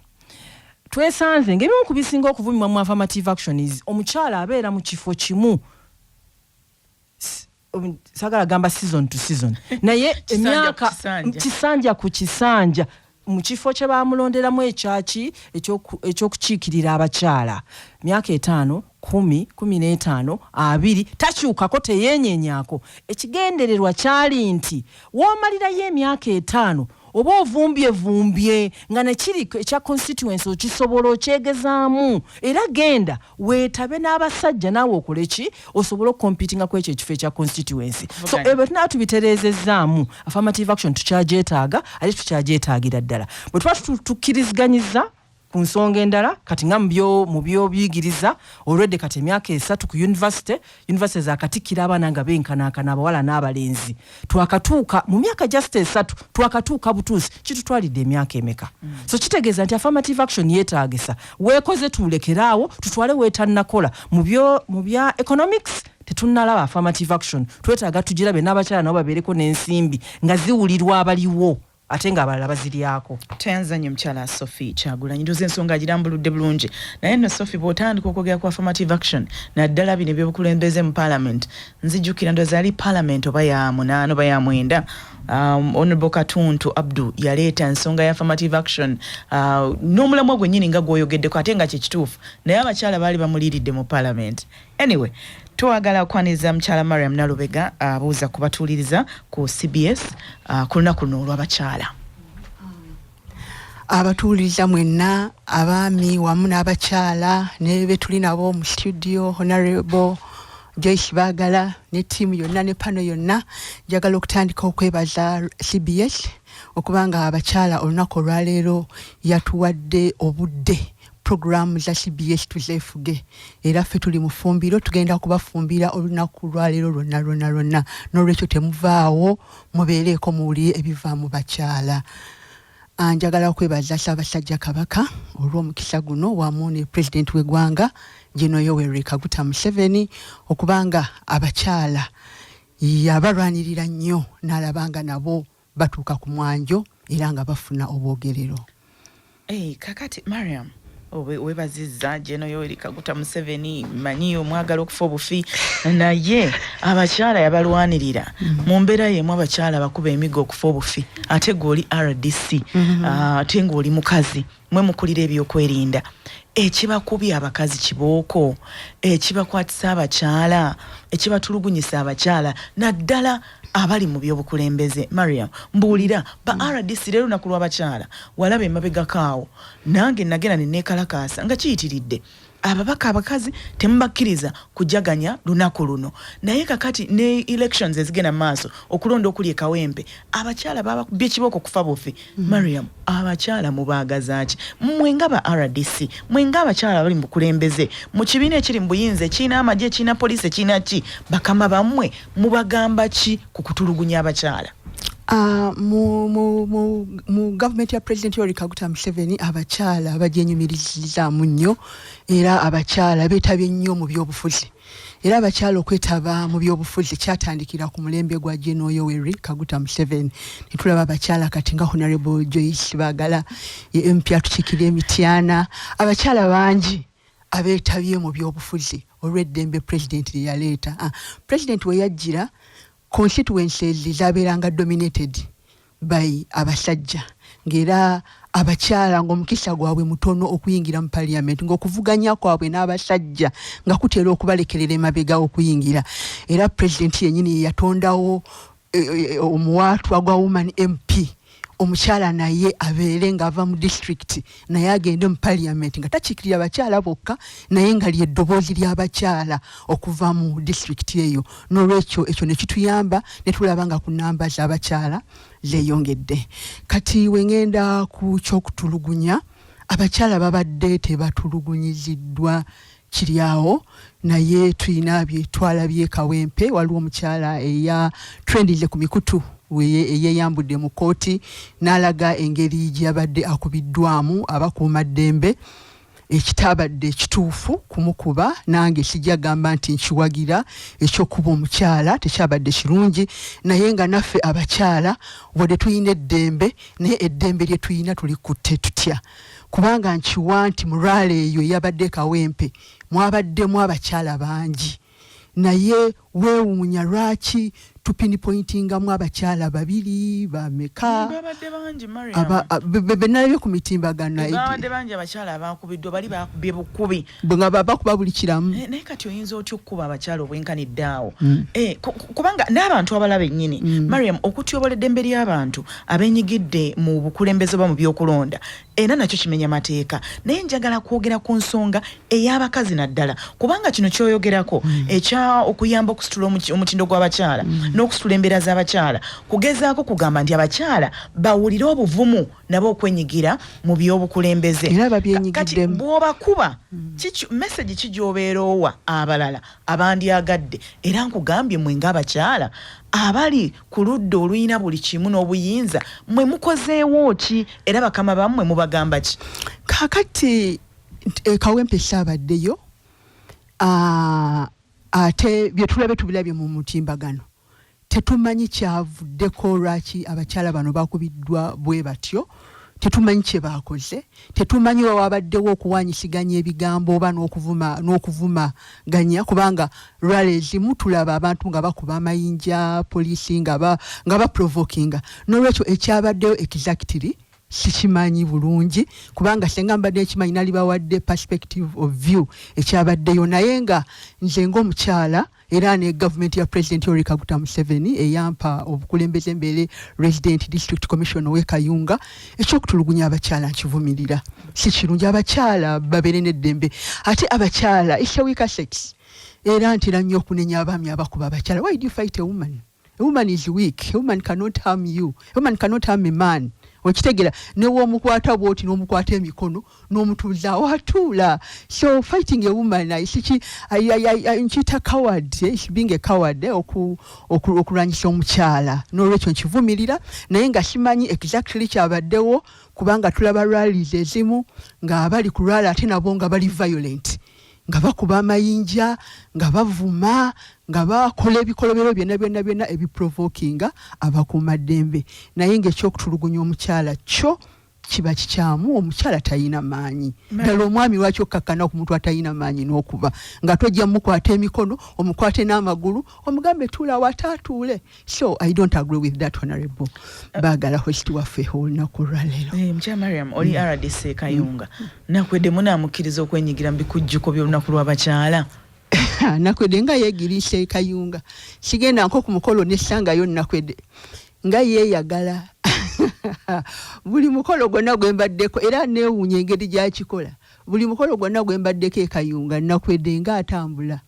twesanze ng'ebimu ku bisinga okuvumibwa mu affirmative action is omukyala abeera mu kifo kimu, saagala gamba season to season, naye Kisanja ku emyaka kisanja. Kisanja ku kisanja mu kifo kye bamulonderamu ekyaki ekyokukiikirira abakyala, myaka 5, 10, 15, 20, takyukako, teyeenyenyaako. Ekigendererwa kyali nti woomalirayo emyaka 5 oba ovumbyevumbye nga nekiri ekya constituency okisobola okyegezaamu, era genda weetabe n'abasajja naawe okole ki osobole okucompetinga ku ekyo ekifo ekya constituency. So Vuganya. Ebyo tunaba tubitereezezzaamu. Affirmative action tukyagyetaaga, ate tukyagyetaagira ddala bwe tuba tukkiriziganyiza ku nsonga endala. Kati nga mu byobuyigiriza, olwedde kati emyaka 3 ku university, university zakatikkira abaana nga benkanankana abawala n'abalenzi. Twakatuuka mu myaka just 3, twakatuuka butuusi, kitutwalidde emyaka emeka? So kitegeeza nti affirmative action yeetaagisa. Weekoze tulekeraawo tutwale weetannakola. Mu bya economics tetunnalaba affirmative action, twetaaga tugirabe n'abakyala nabo babeereko n'ensimbi nga ziwulirwa abaliwo ate ng'abalala baziryako. Tweyanza nnyo mukyala Sophie Kyagulanyi. Ndowooza ensonga agirambuludde bulungi. Naye nno Sophie, bw'otandika okwogera ku affirmative action, naddala bino ebyobukulembeze mu parliament, nzijukira ndowooza yali parliament oba ya 8 oba ya 9, Honorable Katuntu Abdu yaleeta ensonga ya affirmative action n'omulamwa gwennyini nga gw'oyogeddeko, ate nga kyekituufu, naye abakyala baali bamuliiridde mu parliament. Anyway, twagala okwaniriza mukyala Mariam Nalubega, abuuza kubatuuliriza ku CBS ku lunaku luno olw'abakyala. Abatuwuliriza mwenna, abaami wamu n'abakyala, ne betuli nabo mu studio, Honorable Joyce Baagala ne ttiimu yonna ne panel yonna, njagala okutandika okwebaza CBS okubanga abakyala olunaku olwaleero yatuwadde obudde puroguramu za CBS tuzeefuge. Era ffe tuli mu ffumbiro, tugenda kubafumbira olunaku lwaleero lwonna lwonna lwonna. N'olwekyo temuvaawo, mubeereeko muwulire ebiva mu bakyala. Njagala okwebaza Ssaabasajja Kabaka olw'omukisa guno wamu ne pulezidenti w'eggwanga General Yoweri Kaguta Museveni, okubanga abakyala yabalwanirira nnyo n'alaba nga nabo batuuka ku mwanjo era nga bafuna obwogerero. Hey, kakati Mariam, webazizza General Yoweri Kaguta Museveni, manyi omwagala okufa obufi, naye abakyala yabalwanirira. Mu mbeera yemu abakyala bakuba emigo okufa obufi, ate gwe oli RDC, ate ng'oli mukazi, mwe mukulira ebyokwerinda. Ekibakubya abakazi kibooko, ekibakwatisa abakyala, ekibatulugunyisa abakyala, naddala abali mu byobukulembeze. Mariam, mbuulira, ba RDC, leero lunaku lw'abakyala, walaba emabegako awo nange nagenda neneekalakaasa nga kiyitiridde, ababaka abakazi temubakkiriza kujaganya lunaku luno. Naye kakati ne elections ezigenda mu maaso, okulonda okuli e Kawempe, abakyala babakubye kibooko kufa bufi. Mariam, abakyala mubaagaza ki mmwe nga ba RDC, mwe nga abakyala bali mu bukulembeze mu kibiina ekiri mu buyinza, ekirina amagye, ekirina poliisi, ekirina ki? Bakama bammwe mubagamba ki ku kutulugunya abakyala? Mu gavumenti ya President Yoweri Kaguta Museveni, abakyala bagyenyumirizaamu nnyo, era abakyala beetabye nnyo mu byobufuzi. Era abakyala okwetaba mu byobufuzi kyatandikira ku mulembe gwa General Yoweri Kaguta Museveni, netulaba abakyala kati nga Honorable Joyce Bagala, ye MP atukiikira Emityana. Abakyala bangi abeetabye mu byobufuzi olw'eddembe President lye yaleeta. President we yajjira, constituencies zabeeranga dominated by abasajja, ng'era abakyala ng'omukisa gwabwe mutono okuyingira mu parliament, ng'okuvuganya kwabwe n'abasajja nga kutera okubalekerera emabega okuyingira. Era President yennyini ye yatondawo omuwaatwa gwa woman MP, omukyala naye abeere ng'ava mu district, naye agende mu parliament nga takiikirira bakyala bokka, naye nga lyeddoboozi ly'abakyala okuva mu district eyo. N'olwekyo ekyo ne kituyamba ne tulaba nga ku namba z'abakyala zeeyongedde. Kati wengenda ku kyokutulugunya abakyala, babadde tebatulugunyiziddwa kiri awo, naye tulina bye twalabye Kawempe. Waliwo omukyala eya trendinze ku mikutu eyeyambudde mu kkooti n'alaga engeri gyeyabadde akubiddwamu abakuumaddembe, ekitabadde ekituufu kumukuba. Nange sijja gamba nti nkiwagira, ekyokuba omukyala tekyabadde kirungi, naye nga naffe abakyala wadde tulina eddembe, naye eddembe lye tulina tulikutte tutya? Kubanga nkiwa nti mu rally eyo eyabadde Kawempe mwabaddemu abakyala bangi, naye weewuunya lwaki tupinpointingamu abakyala babiri bameka. Babadde bangi, Mariam. Benalabye ku mitimbagano. Babadde bangi abakyala abakubiddwa, bali bakubye bukubi. Bwe nga bakuba buli kiramu. Naye kati oyinza otya okukuba abakyala obwenkanidde awo? Kubanga n'abantu abalaba ennyini, Mariam, okutyobola eddembe ly'abantu abenyigidde mu bukulembeze oba mu byokulonda era nakyo kimenya mateeka. Naye njagala kwogera ku nsonga ey'abakazi naddala, kubanga kino kyoyogerako ekya okuyamba okusitula omutindo gw'abakyala n'okusitula embeera z'abakyala, kugezaako kugamba nti abakyala bawulire obuvumu nabo okwenyigira mu byobukulembeze. Era Kati babyenyigiddemu. bw'obakuba, message ki gy'obeera owa abalala abandyagadde? Era nkugambye, mwe ng'abakyala abali ku ludda olulina buli kimu n'obuyinza, mwe mukozeewo ki, era bakama bammwe mubagamba ki? Kaakati Kawempe saabaddeyo, ate bye tulabye tubirabye mu mutimbagano, tetumanyi kyavuddeko lwaki abakyala bano bakubiddwa bwe batyo, tetumanyi kye baakoze, tetumanyi wa wabaddewo okuwanyisiganya ebigambo oba n'okuvuma n'okuvumaganya, kubanga rally ezimu tulaba abantu nga bakuba amayinja poliisi, nga baprovokinga. N'olwekyo ekyabaddewo exactly sikimanyi bulungi, kubanga senga mbadde nkimanyi nalibawadde perspective of view ekyabaddeyo. Naye nga nze ng'omukyala, era ne gavumenti ya President Yoweri Kaguta Museveni eyampa obukulembeze mbeere Resident District Commissioner ow'e Kayunga, ekyokutulugunya abakyala nkivumirira, si kirungi. Abakyala babeere n'eddembe, ate abakyala, it's a weaker sex. Era ntera nnyo okunenya abaami abakuba abakyala. Why do you fight a woman? A woman is weak. A woman cannot harm you. A woman cannot harm a man. Okitegera? Newomukwata bwoti, n'omukwata emikono n'omutuuzaawo atuula. So fighting a woman, siki nkiyita coward, being a coward, okulwanyisa omukyala. N'olwekyo nkivumirira, naye nga simanyi exactly kyabaddewo, kubanga tulaba rallies ezimu ng'abali ku rally ate nabo nga bali violent, nga bakuba amayinja, nga bavuma, nga bakola ebikolobero byonna byonna byonna ebiprovokinga abakuumaddembe. Naye ng'ekyokutulugunya omukyala kyo kiba kikyamu. Omukyala talina maanyi ddala. Omwami lwaki okkakkana ku muntu atalina maanyi n'okuba nga tojja mukwata emikono, omukwate n'amagulu, omugambe tuula wate atuule? So I don't agree with that. Honorable Baagala, host waffe olunaku olwaleero. Mukyala Mariam, oli RDC Kayunga. Nakwedde munaamukkiriza okwenyigira mu bikujjuko by'olunaku lw'abakyala? Nakwedde nga yeegiriisa e Kayunga. Sigenda nko ku mukolo nessangayo Nakwedde nga yeeyagala buli mukolo gwonna gwe mbaddeko, era neewuunya engeri gyakikola. Buli mukolo gwonna gwe mbaddeko e Kayunga, Nakwedde nga atambula.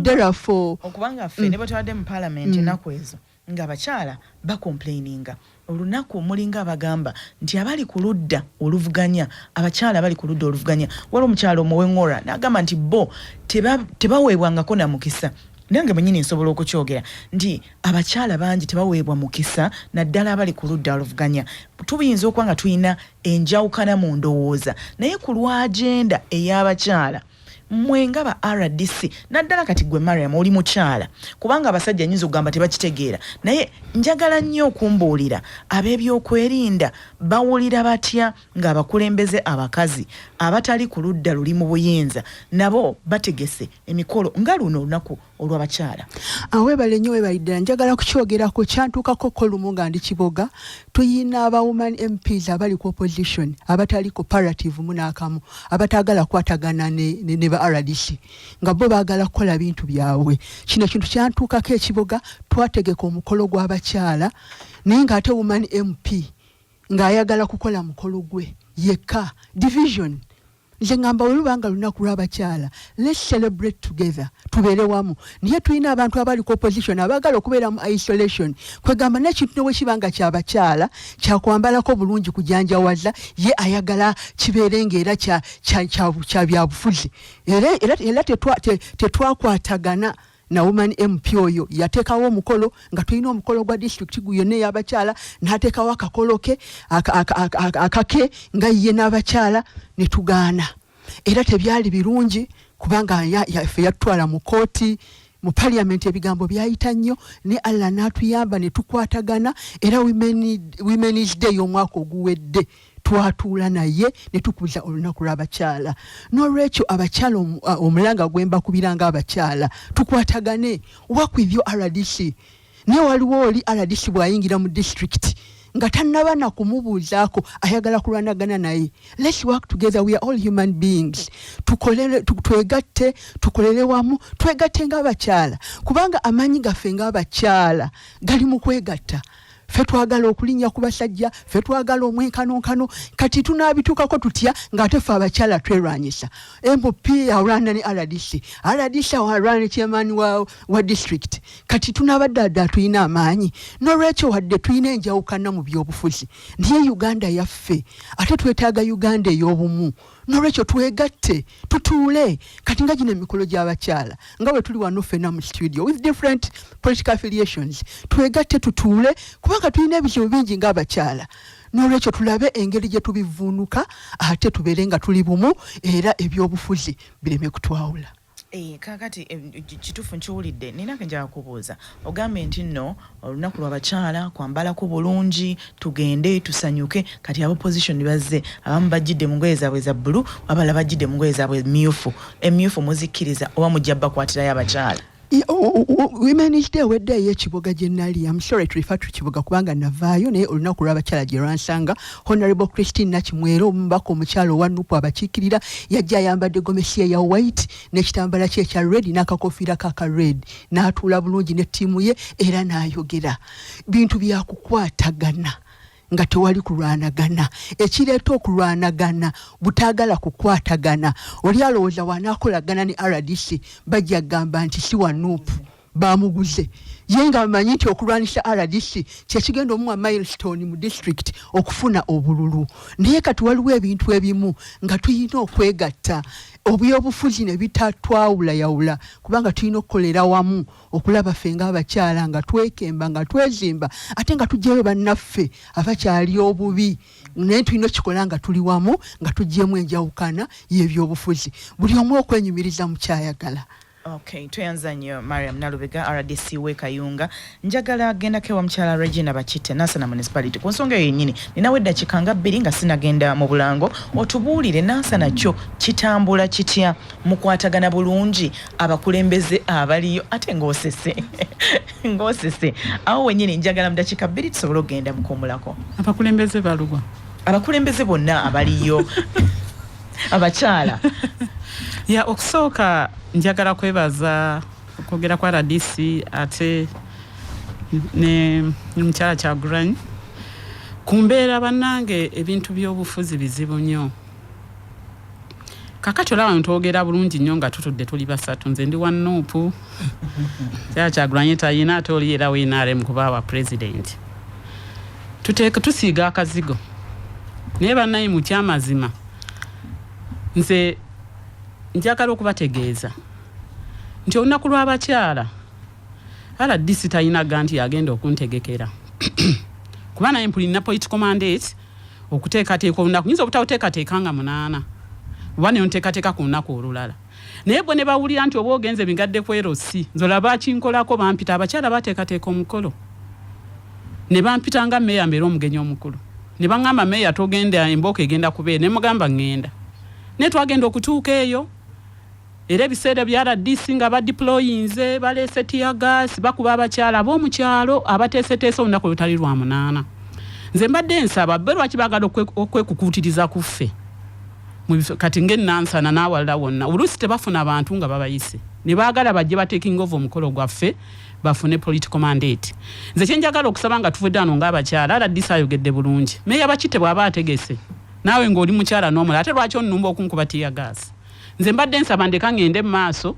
Therefore Okubanga ffe ne bwe tubadde mu paalamenti ennaku ezo, ng'abakyala bacomplaininga olunaku, mulinga abagamba nti abali ku ludda oluvuganya, abakyala abali ku ludda oluvuganya, waliwo omukyala omuweŋŋora n'agamba nti bo tebaweebwangako na mukisa. Nange mwenyini nsobola okukyogera nti abakyala bangi tebaweebwa mukisa, naddala abali ku ludda oluvuganya. Tubiyinza okuba nga tulina enjawukana mu ndowooza, naye ku lw'agenda ey'abakyala, mmwe nga ba RDC, naddala kati gwe Mariam oli mukyala, kubanga abasajja nyinza okugamba tebakitegeera, naye njagala nnyo okumbuulira ab'ebyokwerinda bawulira batya ng'abakulembeze abakazi abatali ku ludda luli mu buyinza nabo bategese emikolo nga luno olunaku olw'abakyala? Weebale nnyo, weebale ddala. Njagala kukyogerako, kyantuukako ko lumu nga ndi Kiboga. Tuyina aba woman MPs abali ku opposition, abatali cooperative mu n'akamu, abataagala kukwatagana ne ba RDC, nga bo baagala kukola bintu byabwe. Kino kintu kyantuukako ekiboga. Twategeka omukolo gw'abakyala, naye ng'ate woman MP ng'ayagala kukola mukolo gwe yekka. Division. Nze ngamba, bwe luba nga lunaku lw'abakyala, let's celebrate together, tubeere wamu. Naye tulina abantu abali ku opposition abaagala okubeera mu isolation. Kwegamba n'ekintu ne bwe kiba nga kyabakyala, kyakwambalako bulungi, kujanjawaza, ye ayagala kibeere ng'era kya byabufuzi. Era tetwakwatagana na woman MP oyo. Yateekawo omukolo nga tulina omukolo gwa district yonna ey'abakyala, n'ateekawo akakolo ke akake nga ye n'abakyala, ne tugaana. Era tebyali birungi, kubanga ffe yatutwala mu kooti, mu parliament, ebigambo byayita nnyo. Ne Allah n'atuyamba ne tukwatagana. Era Women's Day y'omwaka oguwedde twatuula naye ne tukuza olunaku lw'abakyala. N'olwekyo abakyala, omulanga gwe mbakubira ng'abakyala, tukwatagane, work with your RDC. Naye waliwo oli RDC bw'ayingira mu district nga tannaba na kumubuuzaako, ayagala kulwanagana naye. Let's work together, we are all human beings. Tukolere, twegatte, tukolere wamu, twegatte ng'abakyala, kubanga amaanyi gaffe ng'abakyala gali mu kwegatta. Ffe twagala okulinnya ku basajja, ffe twagala omwenkanonkano. Kati tunaabituukako tutya ng'ate ffe abakyala twerwanyisa? MP alwana ne RDC, RDC alwana ne chairman wa district. Kati tunaabadde adde tulina amaanyi? N'olwekyo wadde tulina enjawukana mu byobufuzi, naye Uganda yaffe, ate twetaaga Uganda ey'obumu. N'olwekyo twegatte, tutuule. Kati nga gino emikolo gy'abakyala, nga bwe tuli wano ffenna mu studio with different political affiliations, twegatte, tutuule, kubanga tulina ebizibu bingi ng'abakyala. N'olwekyo tulabe engeri gye tubivuunuka, ate tubeere nga tuli bumu, era ebyobufuzi bireme kutwawula. Kakati kituufu nkiwulidde. Nina kenjala kubuuza. Ogambye nti nno olunaku lw'abakyala kwambalako bulungi, tugende tusanyuke. Kati aba opposition bazze, abamu bajjidde mu ngoye zaabwe za bbulu, abalala bajjidde mu ngoye zaabwe myufu. Emyufu muzikkiriza oba mujja bakwatirayo abakyala? Women's Day ewedde ey'ekibuga gye nali, I'm sorry to refer to Kibuga kubanga navaayo, naye olunaku lw'abakyala gye lwansanga, Honorable Christine Nakimwero, omubaka omukyala owa NUP abakiikirira, yajja ayambadde gomesi ye ya white n'ekitambala kye ekya red n'akakofiira ke aka red, n'atuula bulungi ne ttiimu ye era n'ayogera. Bintu byakukwatagana nga tewali kulwanagana. Ekireeta okulwanagana butaagala kukwatagana. Oli alowooza wanaakolagana ne RDC bajja kugamba nti si wa NUP, bamuguze. Ye nga amanyi nti okulwanisa RDC kyekigenda omuwa milestone mu district okufuna obululu. Naye kati waliwo ebintu ebimu nga tulina okwegatta, obyobufuzi ne bitatwawulayawula, kubanga tulina okukolera wamu okulaba ffe ng'abakyala nga twekemba, nga twezimba, ate nga tugyayo bannaffe abakyali obubi. Naye tulina okikola nga tuli wamu, nga tugyemu enjawukana y'ebyobufuzi, buli omu okwenyumiriza mu kyayagala. Okay, tweyanza nnyo Mariam Nalubega, RDC we Kayunga. Njagala gendako ewa mukyala Regina Bakite, Nansana Municipality, ku nsonga eyo yennyini. Ninawo eddakiika nga 2 nga sinagenda mu bulango. Otubuulire, Nansana kyo kitambula kitya? Mukwatagana bulungi abakulembeze abaliyo? Ate ng'osese awo wennyini, njagala mu dakiika 2 tusobole okugenda mukuumulako. Abakulembeze baluwa? Abakulembeze bonna abaliyo, abakyala. Ya, okusooka njagala kwebaza okwogera kwa RDC ate ne mukyala Kyagulanyi ku mbeera. Bannange, ebintu by'obufuzi bizibu nnyo. Kakati olaba ntwogera bulungi nnyo nga tutudde tuli basatu. Nze ndi wa NUP, kyala Kyagulanyi tayina, ate oli era wa NRM kuba wa president. Tuteeka tusiiga akazigo, naye bannaye, mu kyamazima nze njagala okubategeeza nti olunaku lw'abakyala RDC talina ga nti yagenda okuntegekera, kuba naye mpulina political mandate okuteekateeka olunaku. Nyinza obutawuteekateeka nga 8, oba neyo nteekateeka ku lunaku olulala, naye bo ne bawulira nti oba ogenze bigadde ku LC. Nze olaba kinkolako, bampita, abakyala bateekateeka omukolo ne bampita nga meeya mbeera omugenyi omukulu, ne baŋŋamba, "Meeya, togenda, embooko egenda kubeera." Ne mugamba, "Ŋŋenda." Naye twagenda okutuuka eyo, era ebiseera bya RDC nga badeployinze, baleese teargas, bakuba abakyala ab'omukyalo abateeseteese olunaku olutali lwa 8. Nze mbadde nsaba be, lwaki baagala okwekukuutiriza ku ffe kati ng'enansana n'awalala wonna? Oluusi tebafuna bantu nga babayise, ne baagala bajje bataking over omukolo gwaffe, bafune political mandate. Nze kyenjagala okusaba nga tuvudde wano ng'abakyala, RDC ayogedde bulungi. Meeya Bakite bw'aba ategese, naawe ng'oli mukyala n'omulala, ate lwaki onumba okunkuba teargas? Nze mbadde nsaba ndeka ŋŋende mu maaso.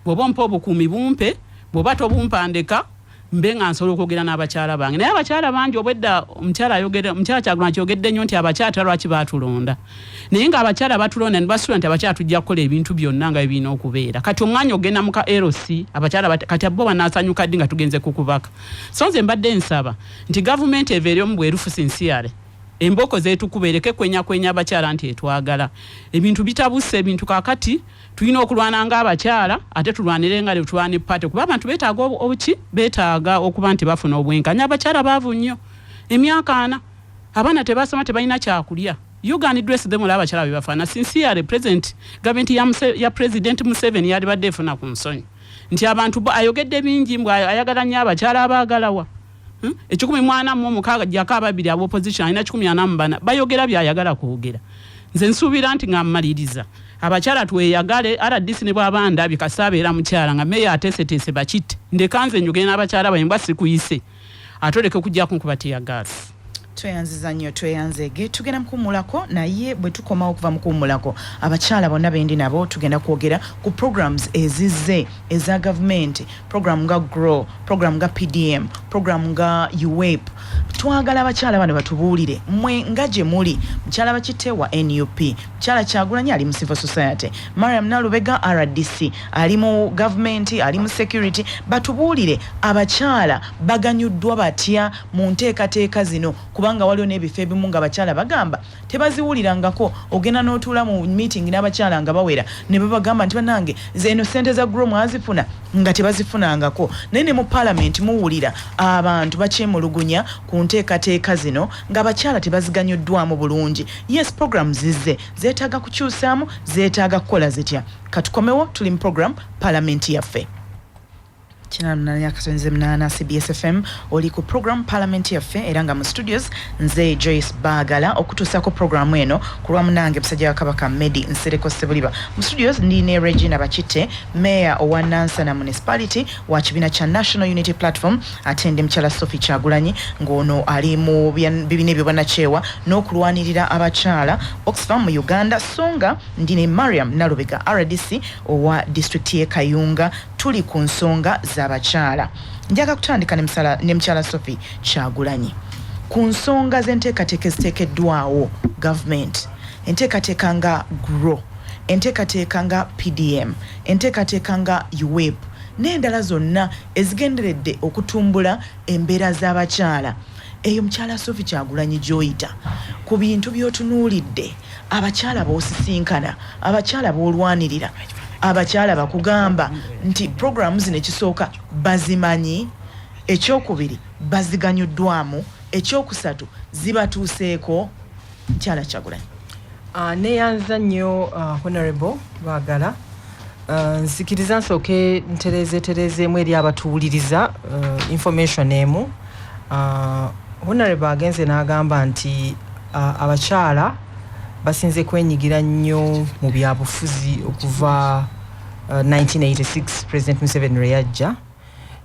Bw'oba ompa obukuumi, bumpe, bw'oba tobumpa, ndeka mbe nga nsobola okwogera n'abakyala bange. Naye abakyala bangi obwedda, omukyala ayogera, omukyala Kyagulanyi kyogedde nnyo nti abakyala tera lwaki baatulonda, naye ng'abakyala batulonda ne basuubira nti abakyala tujja kukola ebintu byonna nga bwe birina okubeera. Kati omwanya ogenda mu ka LC, abakyala kati bo banaasanyuka ddi nga tugenze ku kubaka? So nze mbadde nsaba nti gavumenti eva eri omu bwerufu sincerely, embooko zetukuba ereke kwenyakwenya abakyala nti etwagala. Ebintu bitabuse, ebintu kakati tulina okulwana ng'abakyala, ate tulwanire nga tulwana epate, kuba abantu beetaaga obuki, beetaaga okuba nti bafuna obwenkanya. Abakyala baavu nnyo, emyaka 40 abaana tebasoma, tebalina kyakulya. You can dress them, olaba abakyala bebafaana. Sincerely, president, gavumenti ya President Museveni yalibadde efuna ku nsonyi nti abantu ayogedde bingi mbw ayagala nnyo abakyala, abaagalawa? 146 jako ababiri aba opposition, alina 144, bayogera byayagala kwogera. Nze nsuubira nti nga mmaliriza, abakyala tweyagale. RDC ne bwaba ndabye, kasaabeera mukyala nga meeya ateeseteese Bakitte, ndeka nze njogere n'abakyala bange. Mbwa sikuyise, ate oleke kujjako nkuba teargas. Tweyanziza nnyo, tweyanzeege. Tugenda mukuwummulako, naye bwe tukomawo okuva mu kuwummulako, abakyala bonna bendi nabo tugenda kwogera ku programs ezizze eza gavumenti, program nga GROW, program nga PDM, program nga UWEP. Twagala abakyala bano batubuulire, mmwe nga gye muli. Mukyala Bakitte wa NUP, mukyala Kyagulanyi ali mu civil society, Mariam Nalubega RDC ali mu gavumenti, ali mu security, batubuulire abakyala baganyuddwa batya mu nteekateeka zino, kubanga waliwo n'ebifo ebimu nga abakyala bagamba tebaziwulirangako. Ogenda n'otuula mu meeting n'abakyala nga bawera ne babagamba nti, "Bannange, nze eno sente za GROW mwazifuna?" nga tebazifunangako. Naye ne mu paalamenti muwulira abantu bakyemulugunya ku nteekateeka zino ng'abakyala tebaziganyuddwamu bulungi. Yes, program zizze zeetaaga kukyusaamu, zeetaaga kukola zitya? Katukomewo, tuli mu program Paalamenti Yaffe. 88.8 CBS FM, oli ku program Parliament Yaffe, era nga mu studios nze Joyce Bagala okutuusako programu eno ku lwa munange musajja wa Kabaka Medi Nsereko Sebuliba. Mu studios ndi ne Regina Bakitte, mayor owa Nansana Municipality wa kibiina kya National Unity Platform, ate ndi mukyala Sophie Kyagulanyi, ng'ono ali mu bibiina ebyobwannakyewa n'okulwanirira abakyala, Oxfam mu Uganda. So nga ndi ne Mariam Nalubega, RDC owa district y'e Kayunga. Tuli ku nsonga z'abakyala. Njaga kutandika ne mukyala Sophie Kyagulanyi ku nsonga z'enteekateeka eziteekeddwawo gavumenti, enteekateeka nga GROW, enteekateeka nga PDM, enteekateeka nga UWEP n'endala zonna ezigenderedde okutumbula embeera z'abakyala. Eyo mukyala Sophie Kyagulanyi gy'oyita ku bintu by'otunuulidde, abakyala b'osisinkana, abakyala b'olwanirira, abakyala bakugamba nti programu zino ekisooka bazimanyi, ekyokubiri baziganyuddwamu, ekyokusatu zibatuuseeko? Mukyala Kyagulanyi. Neyanza nnyo, Honorable Baagala. Nzikiriza nsooke ntereezetereezeemu eri abatuwuliriza information emu. Honorable agenze n'agamba nti abakyala basinze kwenyigira nnyo mu byabufuzi okuva 1986 President Museveni lwe yajja,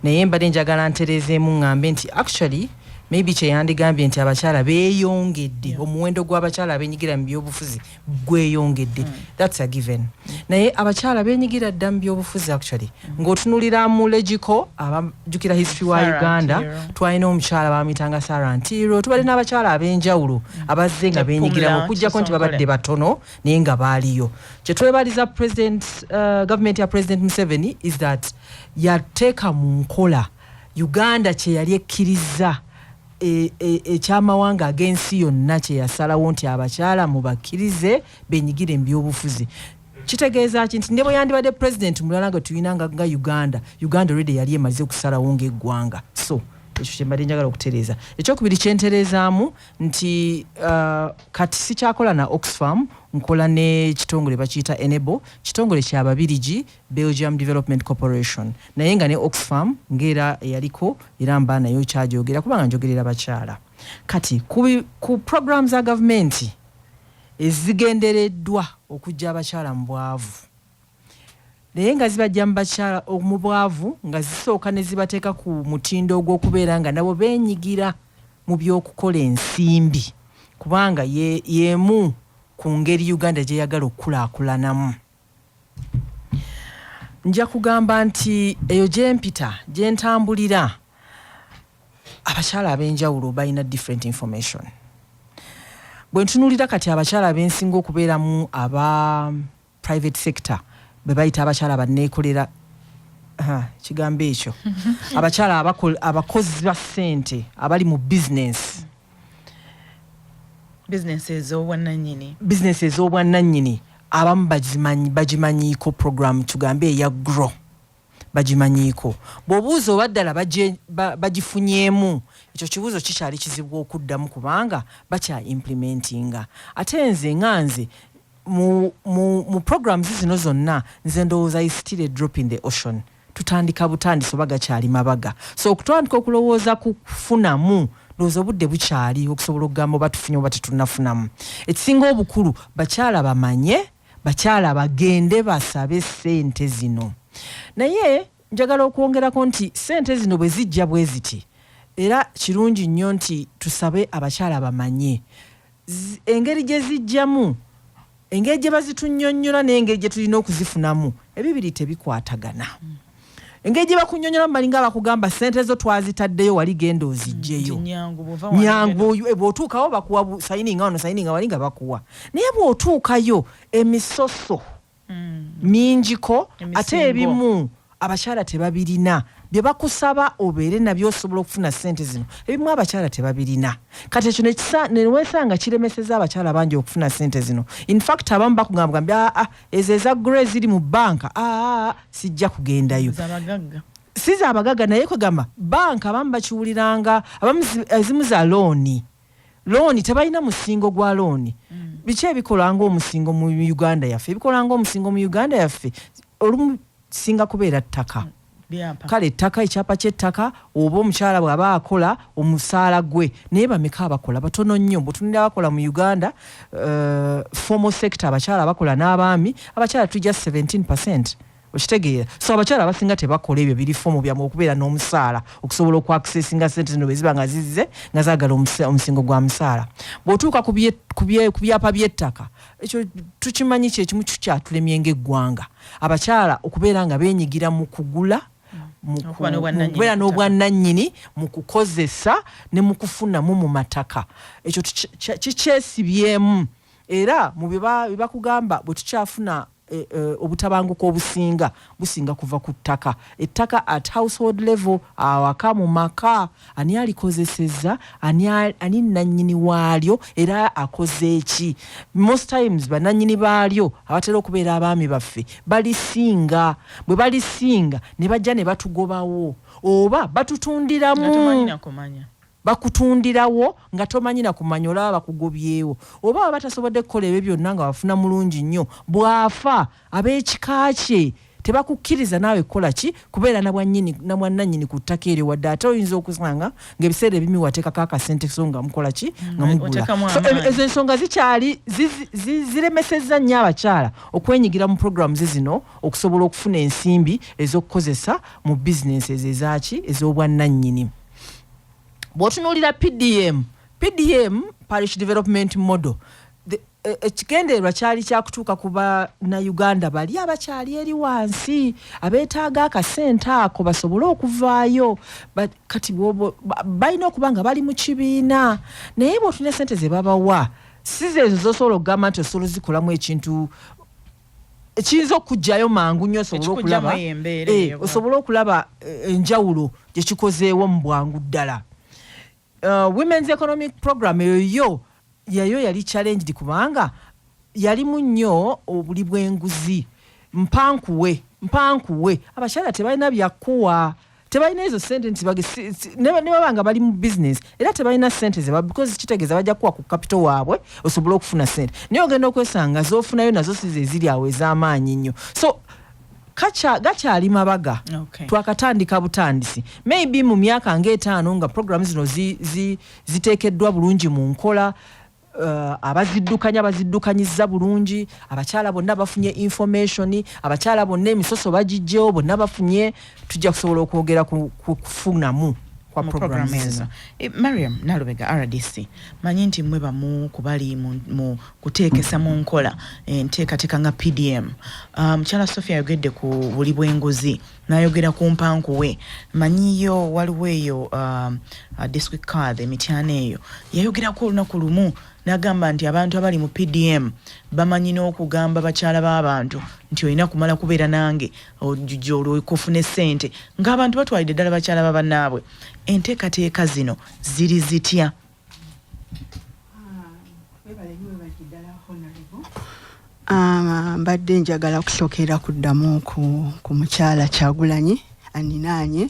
naye mbadde njagala ntereezeemu ŋŋambe nti actually maybe kyeyandigambye nti abakyala beeyongedde, omuwendo gw'abakyala abenyigira mu byobufuzi gweyongedde. That's a given, naye abakyala benyigira dda mu byobufuzi. Actually, ng'otunulira mu legico, abajjukira history wa Sarah Uganda, Ntiro. Twalina omukyala bamuyitanga Sarah Ntiro, tubadde n'abakyala ab'enjawulo abazze nga Ne benyigiramu, Pumla okuggyako nti Kisonkole. babadde batono, naye nga baaliyo. Kyetwebaliza president, government ya President Museveni is that yateeka mu nkola. Uganda kye yali ekkiriza ekyamawanga ag'ensi yonna kye yasalawo nti abakyala mubakkirize benyigire mu byobufuzi. Kitegeeza ki? Nti ne bwe yandibadde president mulala nga tulina nga Uganda already yali emaze okusalawo ng'eggwanga. So ekyo kyembadde njagala okutereeza. Ekyokubiri kyentereezaamu nti kati sikyakola na Oxfam, nkola n'ekitongole bakiyita Enable, kitongole kyababirigi, Belgium Development Corporation, naye nga ne Oxfam ng'era eyaliko era mba nayo kyagyogera kubanga njogerera bakyala. Kati ku program za gavumenti ezigendereddwa okujja abakyala mu bwavu, naye nga zibajja mu bakyala mu bwavu nga zisooka ne zibateeka ku mutindo ogw'okubeera nga nabo beenyigira mu by'okukola ensimbi, kubanga y'emu ku ngeri Uganda gyeyagala okukulaakulanamu. Nja kugamba nti eyo gyempita, gyentambulira, abakyala ab'enjawulo balina different information. Bwe ntunuulira kati abakyala abensinga okubeeramu aba private sector, be bayita abakyala banneekolera, kigambo ekyo, abakyala abakozi ba ssente abali mu business. Bizinesi ez'obwannannyini. Bizinesi ez'obwannannyini, abamu bagimanyiiko program tugambe eya GROW, bagimanyiiko. Bw'obuuza oba ddala bagifunyeemu, ekyo kibuuzo kikyali kizibu okuddamu kubanga bakya implementinga. Ate nze nga nze mu programs zino zonna, nze ndowooza is still a drop in the ocean. Tutandika butandisi oba gakyali mabaga. So okutandika okulowooza ku kufunamu, ndowooza obudde bukyali okusobola okugamba oba tufunye oba tetunnafunamu. Ekisinga obukulu, bakyala bamanye, bakyala bagende basabe ssente zino. Naye njagala okwongerako nti ssente zino bwe zijja bwe ziti, era kirungi nnyo nti tusabe abakyala bamanye engeri gye zijjamu, engeri gye bazitunnyonnyola n'engeri gye tulina okuzifunamu, ebibiri tebikwatagana. Engeri gye bakunnyonnyolamu, balinga abakugamba ssente zo twazitaddeyo wali, genda oziggyeyo. Nti nyangu, bw'ova wano nyangu bw'otuukawo bakuwa sayininga wano, sayininga wali nga bakuwa, naye bw'otuukayo emisoso mingiko ate Emisingo. Ebimu abakyala tebabirina bye bakusaba obeere nabyo osobola okufuna ssente zino. Ebimu abakyala tebabirina. Kati ekyo neweesanga kiremeseza abakyala bangi okufuna ssente zino. In fact abamu bakugamba gambi, aa, ezo eza GROW ziri mu banka, aa, sijja kugendayo. Zabagagga. Si zaabagagga, naye kwegamba banka abamu bakiwuliranga, abamu ezimu za looni tebalina musingo gwa looni. Biki ebikola ng'omusingo mu Uganda yaffe? Ebikola ng'omusingo mu Uganda yaffe olumu singa kubeera ttaka. Byapa. Kale ettaka, ekyapa ky'ettaka, oba omukyala bw'aba akola omusaala gwe. Naye bameka abakola? Batono nnyo. Bwetunira abakola mu Uganda, formal sector, abakyala abakola n'abaami, abakyala tujja 17%, okitegeera? So abakyala abasinga tebakola ebyo biri formal byamu okubeera n'omusaala okusobola okwaccessinga sente zino bwe ziba nga zizze nga zaagala omusingo gwa musaala. Bw'otuuka ku byapa by'ettaka, ekyo tukimanyi kyekimu kikyatulemye ng'eggwanga, abakyala okubeera nga beenyigira mu kugula, Okuba n'obwannannyini mu kubeera ku ttaka. N'obwannannyini mu kukozesa ne mu kufunamu mu mataka. Ekyo kikyesibyemu era mu bye bakugamba bwe tukyafuna obutabanguko obusinga businga kuva ku ttaka, ettaka at household level, awaka mu maka, ani alikozesezza, ani nannyini waalyo era akoze eki. Most times bannannyini baalyo abatera okubeera abaami baffe balisinga, bwe balisinga ne bajja ne batugobawo oba Nga batutundiramu. Tomanyi nakumanya. Bakutundirawo nga tomanyi nakumanya, olaba bakugobyewo. Oba baba batasobodde kukola ebyo byonna nga bafuna mulungi nnyo, bw'afa ab'ekika kye tebakukkiriza naawe kukola ki, kubeera nabwannannyini ku ttaka eryo wadde. Ate oyinza okusanga ng'ebiseera ebimu wateekako akasente so nga mukola ki, nga mugula. Oteekamu So, amaanyi. Ezo ensonga zikyali ziremesezza nnyo abakyala okwenyigira mu programs zino okusobola okufuna ensimbi ez'okukozesa mu bizinensi ezaki ez'obwannannyini. Bw'otunuulira PDM, PDM, Parish Development Model, ekigendererwa kyali kyakutuuka ku bannayuganda bali abakyali eri wansi abeetaaga akasente ako basobole okuvaayo. Kati balina okuba nga bali mu kibiina, naye bw'otunula sente ze babawa si zeezo zosobola okugamba nti osobola ozikolamu ekintu. Ekiyinza okugjayo mangu nnyo osobole Ekikuggyamu okulaba eyo embeera eyo. Osobole okulaba enjawulo gye kikozeewo mu bwangu ddala. Women's economic program eyo yo yayo yali challenged, kubanga yalimu nnyo obuli bw'enguzi. Mpankuwe mpankuwe, abakyala tebalina byakuwa, tebalina ezo sente nti ne baba nga bali mu business era tebalina sente zeba, because kitegeeza bajja kuwa ku capital waabwe osobole okufuna sente, naye ogenda okwesanga zofunayo nazo si ze ziri awo ez'amaanyi nnyo. So gakyali mabaga. Twakatandika butandisi. Maybe mu myaka ng'etaano nga program zino ziteekeddwa bulungi mu nkola, abaziddukanya baziddukanyizza bulungi, abakyala bonna bafunye information, abakyala bonna emisoso bagijjewo, bonna bafunye, tujja kusobola okwogera ku kufunamu kwa mu program program ezo. zino. Mariam Nalubega, RDC, manyi nti mmwe bamu ku bali mu kuteekesa mu nkola enteekateeka nga PDM. Mukyala Sophia ayogedde ku buli bw'enguzi, n'ayogera ku mpankuwe. Manyiyo waliwo eyo district card emityana eyo yayogerako olunaku lumu n'agamba nti abantu abali mu PDM bamanyi n'okugamba bakyala b'abantu nti olina kumala kubeera nange ojja olwo kufuna essente, ng'abantu batwalidde ddala bakyala ba bannaabwe. Enteekateeka zino ziri zitya? Webale nnyo, webale ddala, Honorable. Mbadde njagala kusookera kuddamu ku mukyala Kyagulanyi aninaanye.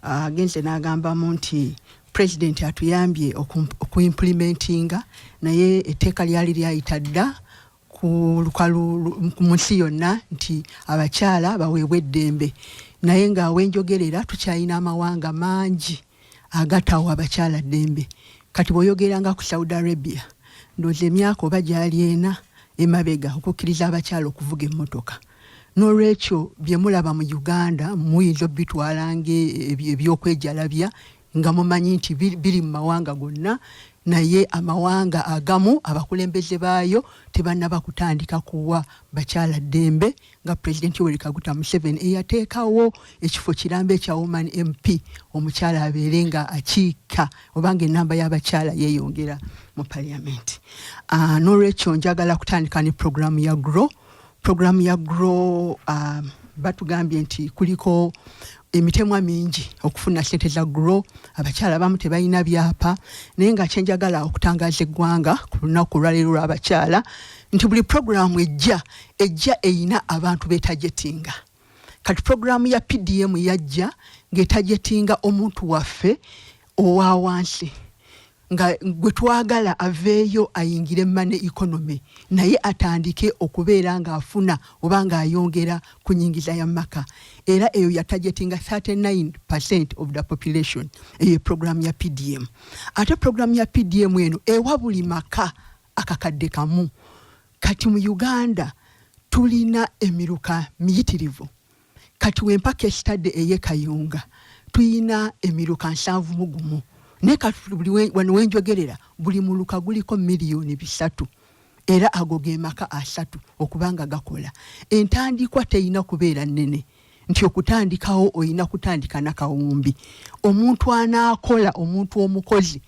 Agenze n'agambamu nti pulezidenti atuyambye okuimplementinga, naye etteeka lyali lyayita dda ku lukalu mu nsi yonna nti abakyala baweebwe eddembe, naye nga wenjogerera tukyalina amawanga mangi agatawa abakyala ddembe. Kati bw'oyogeranga ku Saudi Arabia, ndowooza emyaka oba gyali 4 emabega okukkiriza abakyala okuvuga emmotoka. N'olwekyo bye mulaba mu Uganda muyinza obitwala ebyokwejalabya nga mumanyi nti biri mu mawanga gonna, naye amawanga agamu abakulembeze baayo tebannaba kutandika kuwa bakyala ddembe nga Pulezidenti Yoweri Kaguta Museveni eyateekawo ekifo kiramba ekya woman MP, omukyala abeere nga akiika obanga enamba y'abakyala yeeyongera mu parliament. N'olwekyo njagala kutandika ne programu ya GROW. Programu ya GROW, batugambye nti kuliko emitemwa mingi okufuna sente za GROW, abakyala abamu tebalina byapa, naye nga kyenjagala okutangaza eggwanga ku lunaku olwaleero lw'abakyala nti buli programu ejja eyina abantu betargetinga. Kati programu ya PDM yajja ng'etargetinga omuntu waffe owa wansi, nga gwe twagala aveeyo ayingire money economy, naye atandike okubeera ng'afuna oba ng'ayongera ku nyingiza ya maka. Era eyo yatargetinga 39% of the population, eyo programu ya PDM. Ate programu ya PDM eno ewa buli maka akakadde kamu. Kati mu Uganda tulina emiruka miyitirivu. Kati wempaka esitadde ey'e Kayunga tuyina emiruka 71, naye kati buli wano wenjogerera buli muluka guliko miliyoni 3, era ago ge maka 30 okubanga gakola. Entandikwa teyina kubeera nnene nti okutandikawo olina kutandika nakawumbi. Omuntu anaakola, omuntu omukozi,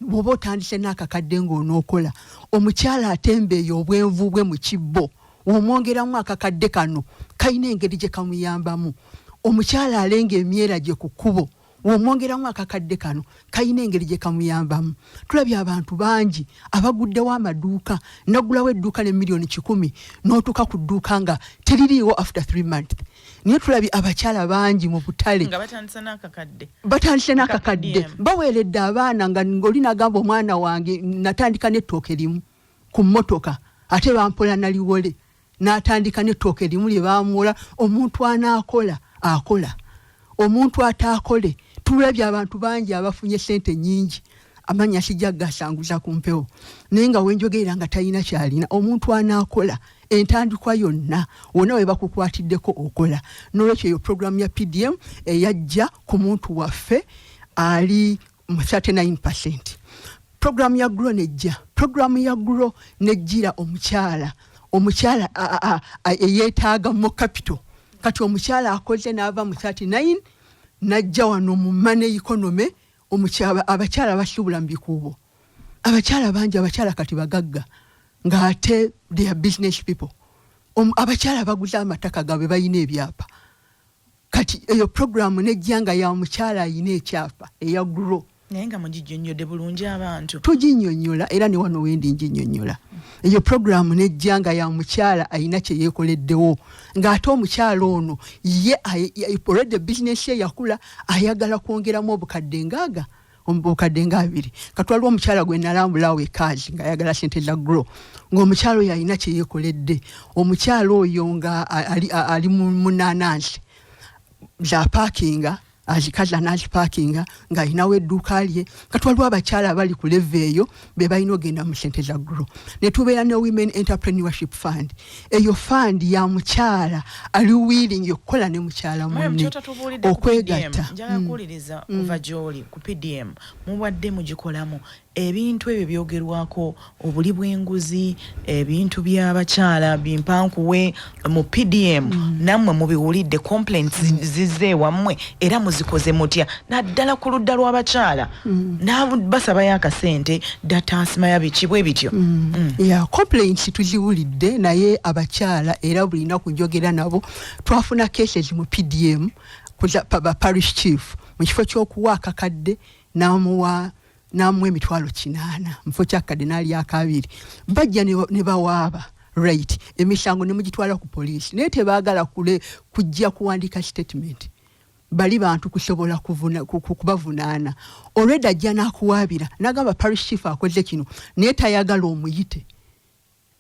bw'oba otandise n'akakadde ng'onookola, omukyala atembeeya obwenvu bwe mu kibbo, omwongeramu akakadde kano kalina engeri gye kamuyambamu. Omukyala alenga emyera gye ku kkubo, omwongeramu akakadde kano kalina engeri gye kamuyambamu. Tulabye abantu bangi abaguddewo amaduuka, naggulawo edduuka ne miliyoni 100, n'otuuka ku dduuka nga teririiwo after 3 months. Naye tulabye abakyala bangi mu butale nga batandise n'akakadde. Batandise n'akakadde. PDM. Baweeredde abaana nga ng'oli nagamba, "Omwana wange natandika n'ettooke limu ku mmotoka, ate bampola naliwole." N'atandika n'ettooke limu lye bamuwola. Omuntu anaakola akola, omuntu ataakole, tulabye abantu bangi abafunye sente nnyingi, amanya sijja gasanguza ku mpewo, naye nga wenjogerera nga talina kyalina. Omuntu anaakola, entandikwa yonna wonna we bakukwatiddeko okola. N'olwekyo eyo programu ya PDM eyajja ku muntu waffe ali mu 39%. Programu ya GROW nejja, programu ya GROW nejjira omukyala eyeetaaga mu capital. Kati omukyala akoze n'ava mu 39 najja wano mu money economy. Abakyala basuubula mu bikuubo, abakyala bangi, abakyala kati bagagga ng'ate they are business people. Abakyala baguze amataka gaabwe, balina ebyapa. Kati eyo programu nejja nga ya mukyala ayina ekyapa eya GROW. Naye nga muginyonnyodde bulungi abantu? Tuginyonyola, era ne wano wendi nginyonyola. Eyo programu nejja nga ya mukyala ayina kye yeekoleddewo, ng'ate omukyala ono ye already bizinesi ye yakula, ayagala kwongeramu obukadde ngaaga, obukadde nga 20. Kati waliwo omukyala gwe nalambulawo ekaazi ng'ayagala sente za GROW, ng'omukyala oyo alina kye yeekoledde. Omukyala oyo nga ali mu munanansi zapaakinga, azikaza n'azipaakinga, ng'alinawo edduuka lye. Kati waliwo abakyala abali ku level eyo be balina ogenda mu sente za GROW. Ne tubeera ne Women Entrepreneurship Fund. Eyo fund ya mukyala ali willing okukola ne mukyala Mariam, munne kyotatubuulidde ku okwegatta. PDM, njagala kuwuliriza kuva gy'oli ku PDM. Mubadde mugikolamu ebintu ebyo byogerwako, obuli bw'enguzi, ebintu by'abakyala bimpankuwe mu PDM, nammwe mubiwulidde? Complaints zizze ewammwe era muzikoze mutya, naddala ku ludda lw'abakyala basabayo akasente datansima biki bwe bityo? Ya, complaints tuziwulidde, naye abakyala era buli naku njogera nabo. Twafuna cases mu PDM kuza ba parish chief mu kifo ky'okuwa akakadde n'amuwa 800,000, mu kifo kyakadde n'alyako 2. Bajja ne bawaaba, right, emisango ne mugitwala ku poliisi, naye tebaagala kule kujja kuwandika statement. Bali bantu kusobola kubavunaana. Olwedda ajja n'akuwaabira n'agamba parish chief akoze kino, naye tayagala omuyite,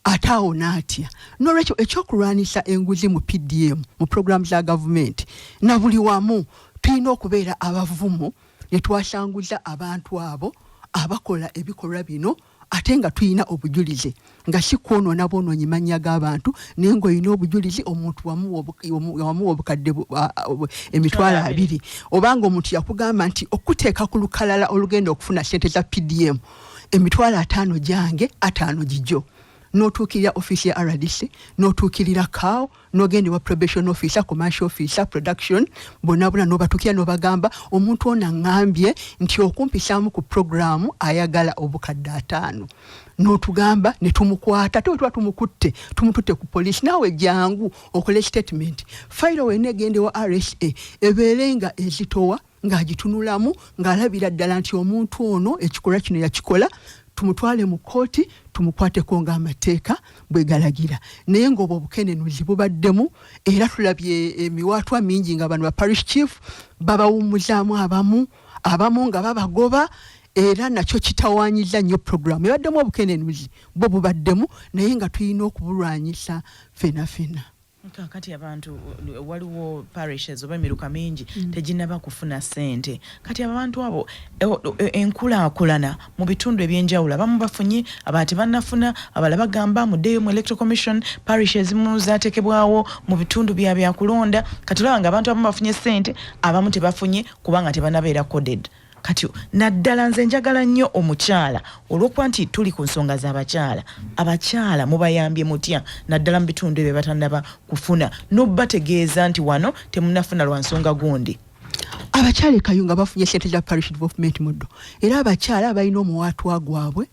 ate awo n'atya. Nolwekyo ekyokulwanisa enguzi mu PDM, mu programu za gavumenti na buli wamu, tulina okubeera abavumu ne twasanguza abantu abo abakola ebikolwa bino, ate nga tulina obujulizi, nga si kwonoona bwonoonyi mannya g'abantu, naye ng'olina obujulizi. Omuntu wamuwa obukadde 20,000, obanga omuntu yakugamba nti okuteeka ku lukalala olugenda okufuna sente za PDM, 50,000 gyange, 50 gijo, n'otuukirira ofiisi ya RDC, n'otuukirira CAO, n'ogenda ewa probation officer, commercial officer, production, bonna bonna n'obatuukira n'obagamba, omuntu ono aŋŋambye nti okumpisaamu ku programu ayagala obukadde 50, n'otugamba ne tumukwata. Ate bwe tuba tumukutte, tumututte ku poliisi, naawe jangu okole statement. Fayiro wena egende wa RSA, ebeere nga ezitowa, ng'agitunulamu, ng'alabira ddala nti omuntu ono ekikolwa kino yakikola, tumutwale mu kkooti, tumukwateko ng'amateeka bwe galagira. Naye ng'obwo obukenenuzi bubaddemu, era tulabye emiwaatwa mingi nga bano ba parish chief babawummuzaamu abamu, abamu nga babagoba, era nakyo kitawaanyiza nnyo programu. Ebaddemu obukenenuzi, bwo bubaddemu, naye nga tulina okubulwanyisa fena fena. Kakati abantu, waliwo parishes oba emiruka mingi teginaba kufuna ssente. Kati abantu abo enkulaakulana mu bitundu ebyenjawulo, abamu bafunye, abalala tebannafuna, abalala bagamba muddeyo mu Electoral Commission. Parish ezimu zateekebwawo mu bitundu bya byakulonda. Kati olaba nga abantu abamu bafunye ssente, abamu tebafunye kubanga tebanabeera coded. Kati naddala nze njagala nnyo omukyala, olw'okuba nti tuli ku nsonga z'abakyala, abakyala mubayambye mutya, naddala mu bitundu ebyo batannaba kufuna, n'obategeeza nti wano temunafuna lwa nsonga gundi? Abakyala e Kayunga bafunye sente za parish development model, era abakyala balina omuwaatwa gwabwe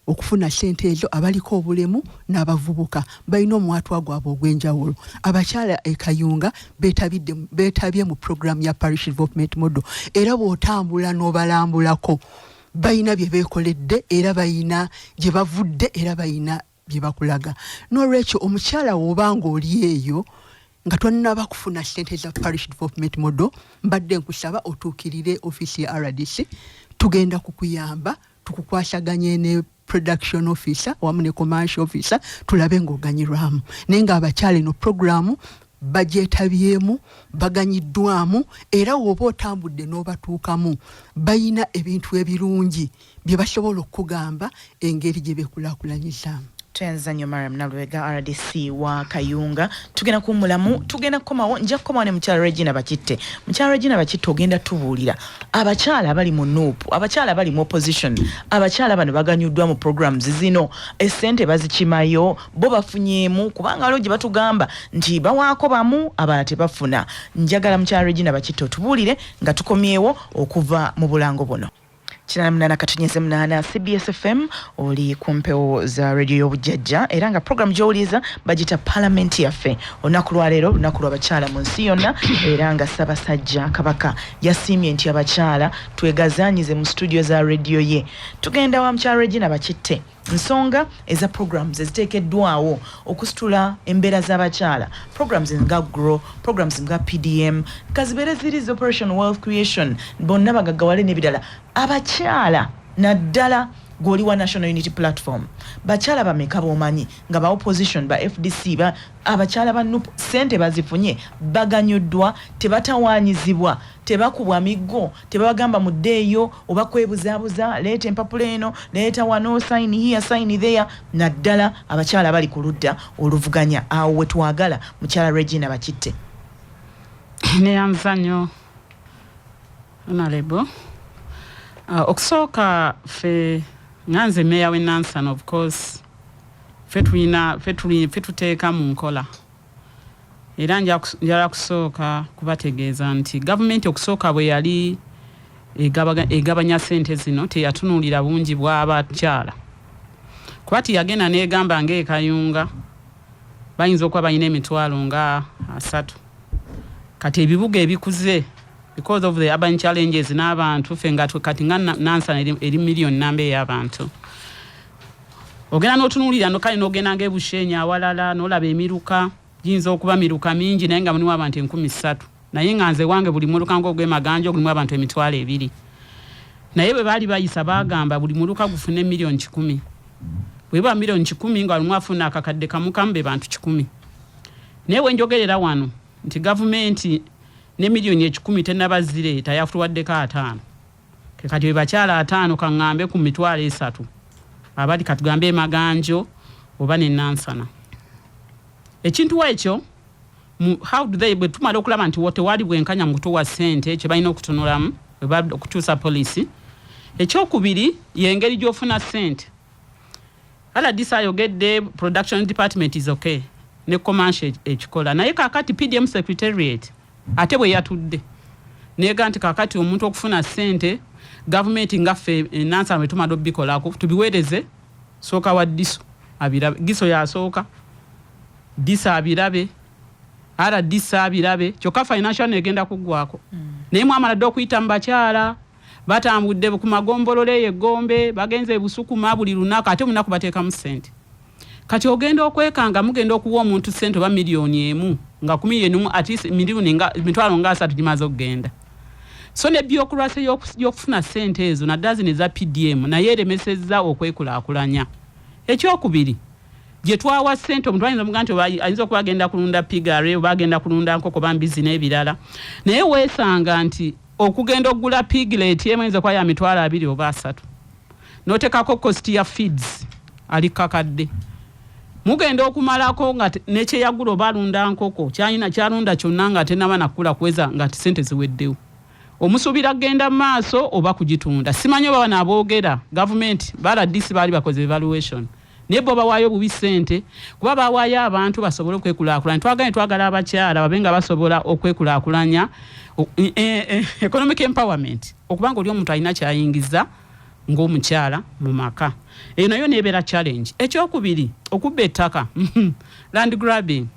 okufuna sente ezo. Abaliko obulemu n'abavubuka balina omuwaatwa gwabwe ogw'enjawulo. Abakyala e Kayunga beetabye mu programu ya parish development model, era bw'otambula n'obalambulako, balina bye beekoledde, era balina gye bavudde, era balina bye bakulaga. N'olwekyo omukyala w'oba ng'oli eyo nga tonnaba kufuna sente za parish development model, mbadde nkusaba otuukirire ofiisi ya RDC. Tugenda kukuyamba, tukukwasaganye ne production officer wamu ne commercial officer, tulabe ng'oganyirwamu. Naye ng'abakyala eno programu bagyetabyemu, baganyiddwamu, era woba otambudde n'obatuukamu, bayina ebintu ebirungi bye basobola okukugamba engeri gye beekulaakulanyizaamu. Tweyanza nnyo Mariam Nalwega, RDC wa Kayunga. Tugenda kuwummulamu, tugenda kukomawo, nja kukomawo ne mukyala Regina Bakitte. Mukyala Regina Bakitte, ogenda tubuulira abakyala abali mu NUP, abakyala abali mu opposition, abakyala bano baganyuddwa mu programs zino? Essente bazikimayo? Bo bafunyeemu? Kubanga waliwo gye batugamba nti bawaako bamu, abalala tebafuna. Njagala mukyala Regina Bakitte otubuulire nga tukomyewo okuva mu bulango buno. 88.8 CBS FM, oli ku mpewo za radio y'obujjajja, era nga program gy'owuliriza bagita Palamenti Yaffe. Olunaku lwaleero lunaku lw'abakyala mu nsi yonna, era nga Ssaabasajja Kabaka yasiimye nti abakyala twegazaanyize mu studio za radio ye. Tugenda wa mukyala Regina Bakitte, nsonga eza programs eziteekeddwawo okusitula embeera z'abakyala, programs nga GROW, programs nga PDM, kazibeere ziri Operation Wealth Creation, Bonna Bagaggawale n'ebirala. Abakyala, naddala gw'oli wa National Unity Platform, bakyala bameka b'omanyi nga ba opposition, ba FDC, ba abakyala ba NUP, sente bazifunye, baganyuddwa, tebatawaanyizibwa, tebakubwa miggo, tebabagamba muddeeyo oba kwebuzaabuza, leeta empapula eno, leeta wano, sign here, sign there, naddala abakyala bali ku ludda oluvuganya? Awo we twagala mukyala Regina Bakitte. Neyanza nnyo, Honorable. Okusooka ffe nga nze meeya w'e Nansana, of course ffe tulina, ffe tuteeka mu nkola, era njala kusooka kubategeeza nti gavumenti okusooka bwe yali egabanya sente zino, teyatunuulira bungi bw'abakyala, kuba tiyagenda n'egamba ng'ekayunga bayinza okuba balina 30,000. Kati ebibuga ebikuze, because of the urban challenges n'abantu, ffe nga kati nga Nansana eri miliyoni namba ey'abantu. Ogenda n'otunuulira no, kale n'ogenda ng'ebushenyi awalala n'olaba emiruka giyinza okuba miruka mingi, naye nga mulimu abantu 3,000, naye nga nze wange buli muluka ng'ogw'emaganja gulimu abantu 20,000. Naye bwe baali bayisa, baagamba buli muluka gufune 100,000,000. Bwe ba 100,000,000, nga lumu afuna akakadde kamu kamu, be bantu 100. Naye wenjogerera wano nti gavumenti ne 100,000,000 tenaba zireeta, yafutuwaddeko 50. Kati bwe bakyala 50, kaŋŋambe ku 30,000 abali, katugambe emaganjo oba ne Nansana, ekintu ekyo how do they, bwe tumala okulaba nti tewali bwenkanya mu kutuwa ssente, kye balina okutunulamu okukyusa policy. Ekyokubiri, yengeri gy'ofuna ssente. RDC ayogedde production department is okay, ne commercial ekikola, naye kakati PDM secretariat ate bwe yatudde nega nti kakati omuntu okufuna ssente, gavumenti nga ffe Nansana bwe tumala obikolako, tubiweereze sooka wa DISO abirabe. DISO yasooka, DISO abirabe, RDC abirabe, kyokka financial negenda kuggwako. Naye mwamala dde okuyita mu bakyala, batambudde ku magombolola eyo egombe, bagenze ebusukuma buli lunaku, ate munaku bateekamu ssente. Kati ogenda okwekanga mugenda okuwa omuntu ssente oba 1 million, nga ku 1 million at least miliyoni nga 30,000 gimaze okugenda. So ne bureaucracy y'okufuna ssente ezo, naddala zino eza PDM, naye eremesezza okwekulaakulanya. Ekyokubiri, gye twawa ssente, omuntu ayinza omuga nti ayinza okuba agenda kulunda piggery oba agenda kulunda nkoko oba mbizi n'ebirala, naye weesanga nti okugenda okugula piglet emu eyinza okuba ya 20,000 oba 30,000, n'oteekako cost ya feeds ali kakadde, mugenda okumalako nga nekyeyagula oba alunda nkoko kyalina kyalunda kyonna nga tenaba nakula kuweza, nga sente ziweddewo. Omusuubira kugenda mu maaso oba kugitunda? Simanyi oba bano aboogera gavumenti ba RDC baali bakoze evaluation, naye bo bawaayo bubi ssente, kuba bawaayo abantu basobole okwekulaakulanya. Twagala, twagala abakyala babe nga basobola okwekulaakulanya, economic empowerment, okubanga oli omuntu alina kyayingiza ng'omukyala mu maka. Eyo nayo nebeera challenge. Ekyokubiri, okubba ettaka, land grabbing,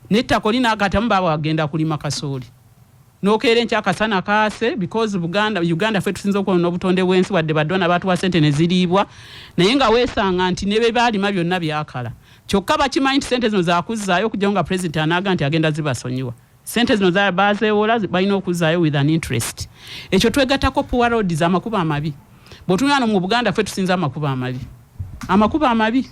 n'ettaka olina akatamu, baba wagenda kulima kasooli, nokeera enkya akasana kaase, because Buganda, Uganda ffe tusinza okuba n'obutonde bw'ensi, wadde badona batuwa sente ne ziriibwa, naye nga weesanga nti ne bye baalima byonna byakala. Kyokka bakimanyi nti sente zino zakuzzaayo, okugyawo nga president anaaga nti agenda zibasonyiwa. Sente zino bazeewola, balina okuzzaayo with an interest. Ekyo twegattako poor roads, amakubo amabi. Bw'otunula no mu Buganda, ffe tusinza amakubo amabi, amakubo amabi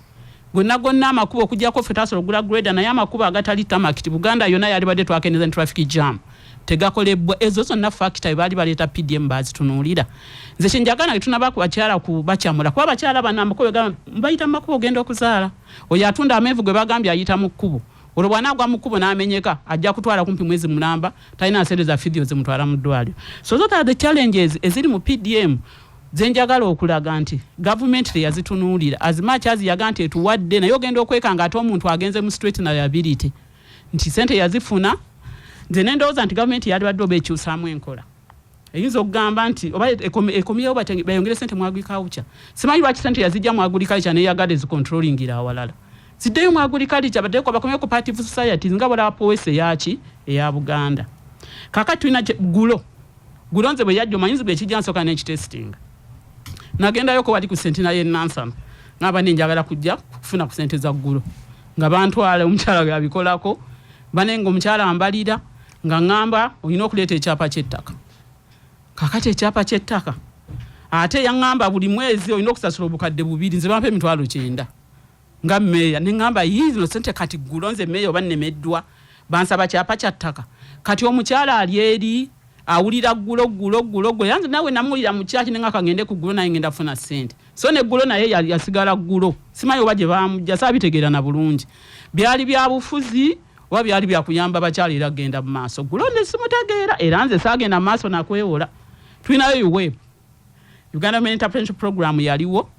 gonna gonna, amakubo okugyako ffe tasobola okugula grader, naye amakubo agatali tarmac, Buganda yonna yalibadde twakendeza ne traffic jam, tegakolebwa. Ezo zonna factor baali baleeta PDM bazitunuulira. Nze kyenjagala, tunaba ku bakyala kubakyamula, kuba abakyala bano amakubo bayita mu makubo, ogenda okuzaala, oyo atunda amenvu gwe bagambye ayita mu kkubo, olwo bw'anaagwa mu kkubo n'amenyeka, ajja kutwala kumpi mwezi mulamba, talina nsente za physio zimutwala mu ddwaliro. So those are the challenges eziri mu PDM zenjagala okulaga nti gavumenti teyazitunuulira, as much as yaga nti etuwadde, naye ogenda okwekanga ate omuntu agenze mu straight na liability nti sente yazifuna. Nze nendowooza nti gavumenti yalibadde oba ekyusaamu enkola. Eyinza okugamba nti oba ekomyewo bayongere sente mu agriculture. Simanyi lwaki sente yazijja mu agriculture neyagala ezicontrollingira awalala. Ziddeyo mu agriculture, baddeko bakomyewo cooperative societies nga bolaba POWESA eyaki eya Buganda. Kakati tulina gulo gulo nze bwe yajja, omanyi nze bwe kijja nsooka nekitestinga. Nagendayoko wali ku sentina y'e Nansana, ngamba nenjagala kujja kufuna ku sente za ggulo, nga bantwala omukyala yabikolako bane, nga omukyala ambalira nga ŋŋamba olina okuleeta ekyapa ky'ettaka. Kakati ekyapa ky'ettaka ate yaŋŋamba buli mwezi olina okusasula 2000. Nze bampa 90,000 nga mmeeya, ne ŋŋamba yii, zino sente kati ggulo nze mmeeya oba nnemeddwa, bansaba kyapa kya ttaka. Kati omukyala ali eri awulira ggulo ggulo ggulo ggulo, yanze nawe namuwulira mu kyaki, ne nga kangende ku ggulo naye ngenda kufuna ssente. So neggulo naye yasigala ggulo, simanyi oba gye bamujja, saabitegeera na bulungi, byali bya bufuzi oba byali byakuyamba bakyala era genda mu maaso. Ggulo ne simutegeera, era nze saagenda mu maaso nakwewola. Tulinayo UWEP, Uganda Women Entrepreneurship Program, yaliwo,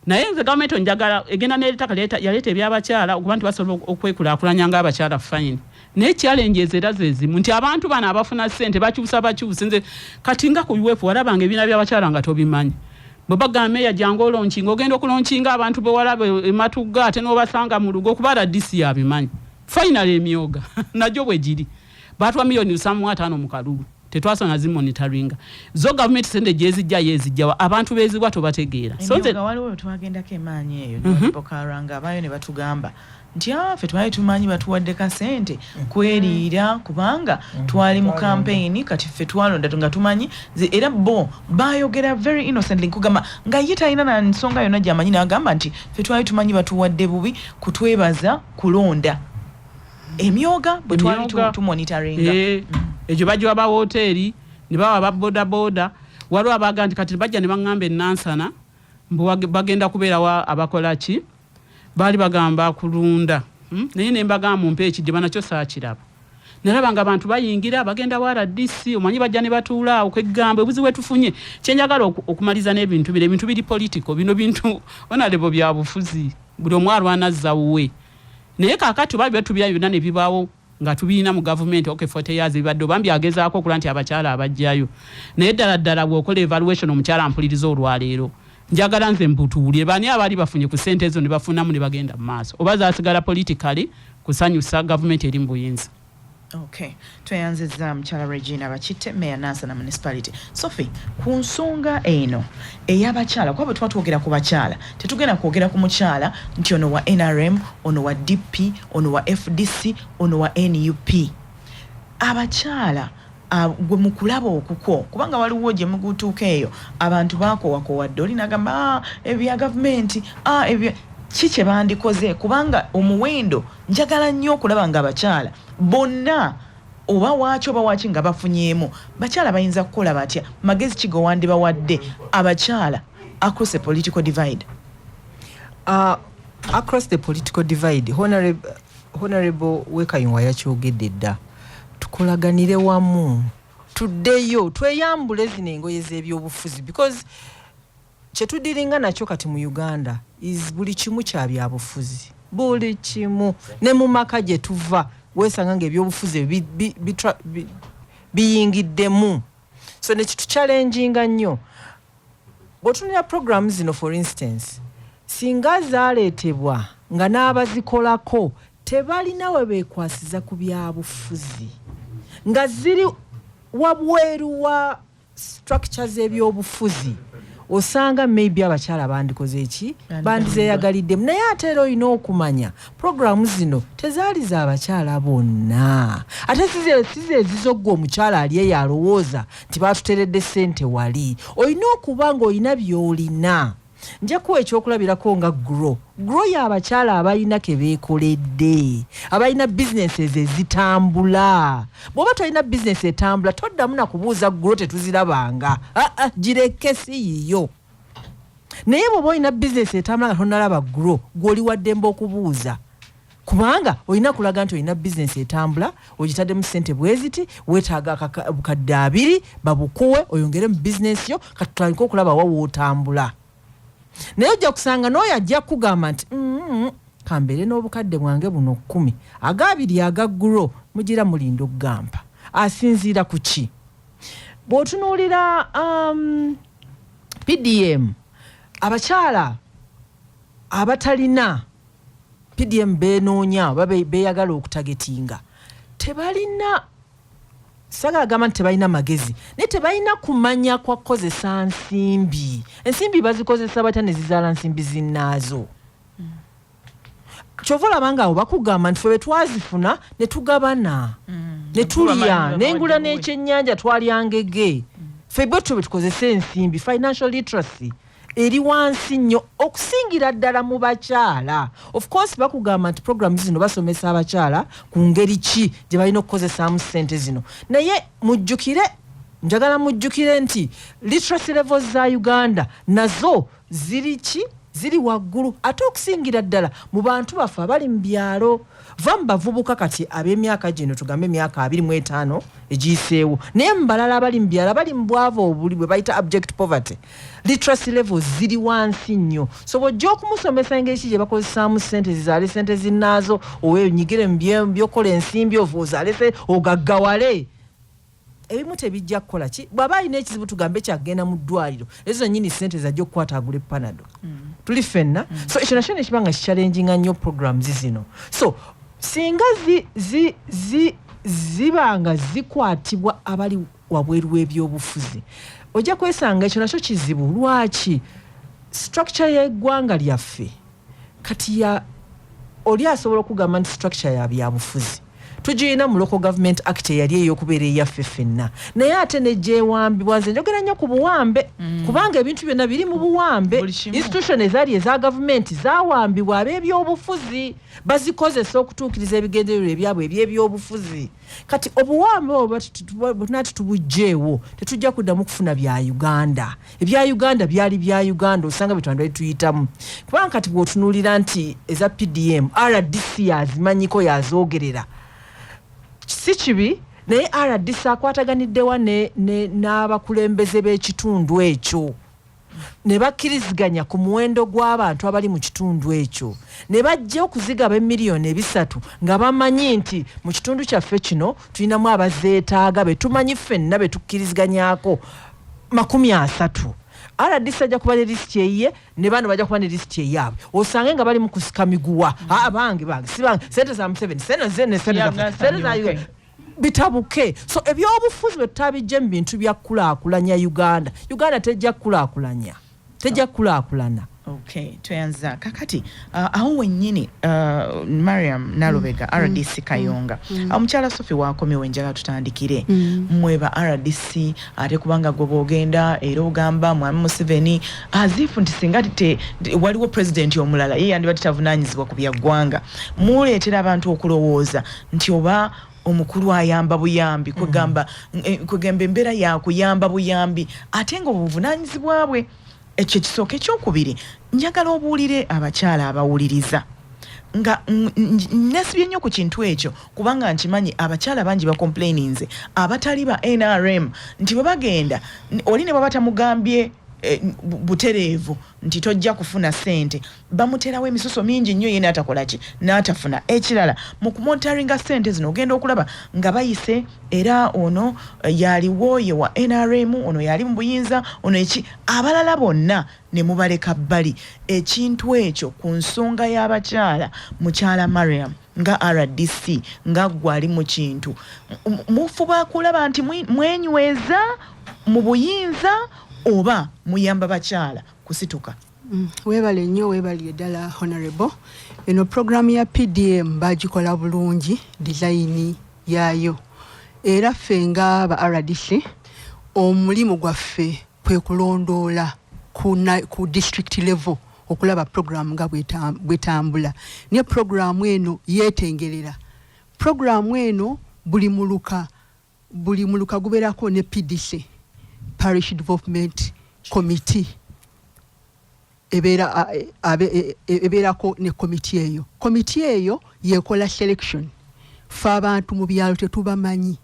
naye nze gavumenti njagala egenda n'ettaka yaleeta ebyabakyala okuba nti basobola okwekulaakulanya ng'abakyala, fine, naye challenges era ze zimu nti abantu bano abafuna ssente bakyusa bakyusa. Nze kati nga ku UWEP walabanga ebibiina by'abakyala nga tobimanyi. Bwe bagamba meeya jangu olaunchinga, ogenda okulaunchinga abantu bewalaba ematugga ate n'obasanga mu lugo kuba RDC yabimanyi. Final emyoga nagyo bwe giri, batwa miliyoni 750 mu kalulu, tetwasobola nazimonitoringa. Zo gavumenti sente gyezijja yeezijjawa, abantu beezibwa tobategeera. So nze Emyoga waliwo we twagendako emaanyi eyo nibakaranga abaayo ne batugamba nti "Ah, ffe twali tumanyi batuwadde kasente kweriira kubanga twali mu campaign, kati ffe twalonda nga tumanyi." Era bo bayogera very innocently, nkugamba nga ye talina na nsonga yonna gyamanyi, nagamba nti ffe twali tumanyi batuwadde bubi kutwebaza kulonda. Emyoga bwe twali Emyoga. tumonitoringa. Eh, egyo bagiwa ba woteeri ne bawa ba bodaboda. Waliwo abaga nti kati bajja ne baŋŋamba enansana mbu bagenda kubeerawo abakola ki, baali bagamba kulunda. Naye ne mbagamba mumpe ekidiba, nakyo saakiraba. Nalaba nga abantu bayingira bagenda wa RDC, omanyi bajja ne batuula awo. Kwegamba obuzibu bwetufunye, kyenjagala okumaliza n'ebintu bino, ebintu biri political, bino bintu honorable bya bufuzi, buli omu alwana azza wuwe. Naye kaakati oba byetubira byonna ne bibaawo nga tubirina mu gavumenti, okay, 40 years bibadde oba mbyagezaako okula nti abakyala abajjayo, naye ddala ddala bw'okola evaluation, omukyala mpuliriza olwaleero, njagala nze mbutuulire bani abaali bafunye ku ssente ezo ne bafunamu ne bagenda mu maaso, oba zasigala politically kusanyusa gavumenti eri mu buyinza. Okay, tweyanzizza mukyala Regina Bakitte, Mayor Nansana Municipality. Sophie, ku nsonga eno ey'abakyala, kuba bwe tuba twogera ku bakyala tetugenda kwogera ku mukyala nti ono wa NRM, ono wa DP, ono wa FDC, ono wa NUP. Abakyala gwe mu kulaba okukwo, kubanga waliwo gye mugutuuka eyo abantu baakoowakowadde, oli nagamba, "Ah, ebya gavumenti, ah, ebya ki," kye bandikoze, kubanga omuwendo njagala nnyo okulaba nga abakyala bonna oba waaki oba waaki nga bafunyeemu. Bakyala bayinza kukola batya? Magezi ki ge wandibawadde abakyala across the political divide? Across the political divide, honorable Wekayunga yakyogedde dda, tukolaganire wamu, tuddeyo tweyambule zino engoye z'ebyobufuzi, because kyetudiringa nakyo kati mu Uganda is buli kimu kya byabufuzi, buli kimu, ne mu maka gye tuva weesanga nga ebyobufuzi biyingiddemu. So nekituchallenginga nnyo. Bw'otunulira programu zino, for instance, singa zaaleetebwa nga n'abazikolako tebalina we beekwasiza ku byabufuzi, nga ziri wabweru wa structure z'ebyobufuzi, osanga maybe abakyala bandikoze eki, bandizeyagaliddemu. Naye ate era olina okumanya programu zino tezaali za bakyala bonna, ate size ezizo ggwe omukyala ali eyo alowooza nti batuteredde ssente wali. Olina okuba ng'olina by'olina. Nja kuwa ekyokulabirako nga GROW. GROW y'abakyala abalina ke beekoledde, abalina businesses ezitambula. Bw'oba tolina bizinesi etambula, toddamu nakubuuza GROW, tetuzirabanga. Aa, gireke, si yiyo. Naye bw'oba olina bizinesi etambula nga tonalaba GROW, gw'oli waddembe okubuuza, kubanga olina kulaga nti olina bizinesi etambula, ogitaddemu ssente bweziti, weetaaga 20,000 babukuwe oyongere mu bizinesi yo, katutandike okulaba wa wootambula. Naye ojja kusanga n'oyo ajja kugamba nti kambeere n'obukadde bwange buno 10, agabiri aga GROW mugira mulinda okugampa." Asinziira ku ki? Bw'otunuulira PDM, abakyala abatalina PDM benoonya oba beyagala okutargetinga tebalina, sagala gamba nti tebalina magezi, naye tebalina kumanya kwa kukozesa nsimbi. Ensimbi bazikozesa batya ne zizaala nsimbi zinnaazo? Kyova olaba nga abo bakugamba nti fe bwe twazifuna ne tugabana ne tulya nengula n'ekyennyanja, twalya ngege. Ffe bwetyo bwe tukozesa ensimbi. Financial literacy eri wansi nnyo, okusingira ddala mu bakyala. Of course bakugamba nti programs zino basomesa abakyala ku ngeri ki gye balina okukozesaamu ssente zino, naye mujjukire, njagala mujjukire nti literacy levels za Uganda nazo ziri ki? Ziri waggulu, ate okusingira ddala mu bantu baffe abali mu byalo. Va mu bavubuka kati ab'emyaka gino, tugambe emyaka 25 egiyiseewo, naye mu balala abali mu byalo, abali mu bwavu obuli bwe bayita abject poverty, literacy levels ziri wansi nnyo. So bw'ojja okumusomesa engeri ki gye bakozesaamu ssente zizaale ssente zinnaazo, owenyigire mu byokukola ensimbi, ova ozaale ogaggawale, ebimu tebijja kukola ki. Bw'aba alina ekizibu, tugambe kyagenda mu ddwaliro, ezo zennyini ssente zajja okukwata agule Panado. Tuli ffenna. So ekyo nakyo nekiba nga kichallenginga nnyo programs zino. So singa ziba nga zikwatibwa abali wabweru w'ebyobufuzi, ojja kwesanga ekyo nakyo kizibu. Lwaki? Structure y'eggwanga lyaffe kati ya oli asobola okugamba nti structure ya byabufuzi tugirina mu Local Government Act eyali ey'okubeera eyaffe ffenna, naye ate negyewambibwa. Nze njogera nnyo ku buwambe, kubanga ebintu byonna biri mu buwambe. Buli kimu. Institution ezaali eza gavumenti zawambibwa ab'ebyobufuzi, bazikozesa okutuukiriza ebigendererwa ebyabwe ebyebyobufuzi. Kati obuwambe obwo bwe tubuggyeewo, tetujja kuddamu kufuna bya Uganda. Ebya Uganda byali bya Uganda, osanga bye twandibadde tuyitamu, kubanga kati bw'otunuulira nti eza PDM, RDC yazimanyiko, yazoogerera, si kibi, naye RDC akwataganiddewa n'abakulembeze b'ekitundu ekyo ne bakkiriziganya ku muwendo gw'abantu abali mu kitundu ekyo, ne bajja okuzigaba emiliyoni 3 nga bamanyi nti mu kitundu kyaffe kino tulinamu abazeetaaga be tumanyi ffenna be tukkiriziganyako 30. RDC ajja kuba ne lisiti eyiye, ne bano bajja kuba ne lisiti eyaabwe, osange nga bali mu kusika miguwa. Aa, bange bange, si bange, sente za Museveni, sente zene, sente za sente za Okay. bitabuke. So ebyobufuzi bwe tutabijje mu bintu bya kukulaakulanya Uganda, Uganda tejja kukulaakulanya, tejja kukulaakulana. Okay, tweyanza. Kakati awo wennyini, Mariam Nalubega, RDC Kayonga, omukyala Sophie wakomyewo, enjala tutandikire mmwe ba RDC, ate kubanga gwe bwogenda era ogamba mwami Museveni azifu nti singa waliwo pulezidenti omulala, ye yandiba titavunaanyizibwa ku byaggwanga. Muleetera abantu okulowooza nti oba omukulu ayamba buyambi, kwegamba kwegamba embeera yakuyamba buyambi, ate nga obuvunaanyizibwa bwe. Ekyo ekisooka. Ekyokubiri, njagala obuulire abakyala abawuliriza nga nesibye nnyo ku kintu ekyo, kubanga nkimanyi abakyala bangi bacomplaininze abatali ba NRM nti bwe bagenda oli ne bwaba tamugambye butereevu nti tojja kufuna ssente, bamuterawo emisoso mingi nnyo, ye n'atakola ki, n'atafuna. Ekirala, mu kumonitoringa ssente zino, ogenda okulaba nga bayise era ono yaliwo ye wa NRM, ono yali mu buyinza, ono eki, abalala bonna ne mubaleka bbali. Ekintu ekyo ku nsonga y'abakyala, mukyala Mariam, nga RDC, nga ggwe ali mu kintu, mufuba kulaba nti mwenyweza mu buyinza oba muyamba bakyala kusituka? Weebale nnyo, weebalire ddala honorable. Eno programu ya PDM bagikola bulungi design yaayo, era ffe nga ba RDC omulimu gwaffe kwe kulondoola ku district level okulaba programu nga bwetambula. Naye programu eno yeetengerera. Programu eno buli muluka gubeerako ne PDC, Parish Development Committee, ebeera ebeerako ne komiti eyo. Komiti eyo yekola selection. Fe abantu mu byalo tetubamanyi.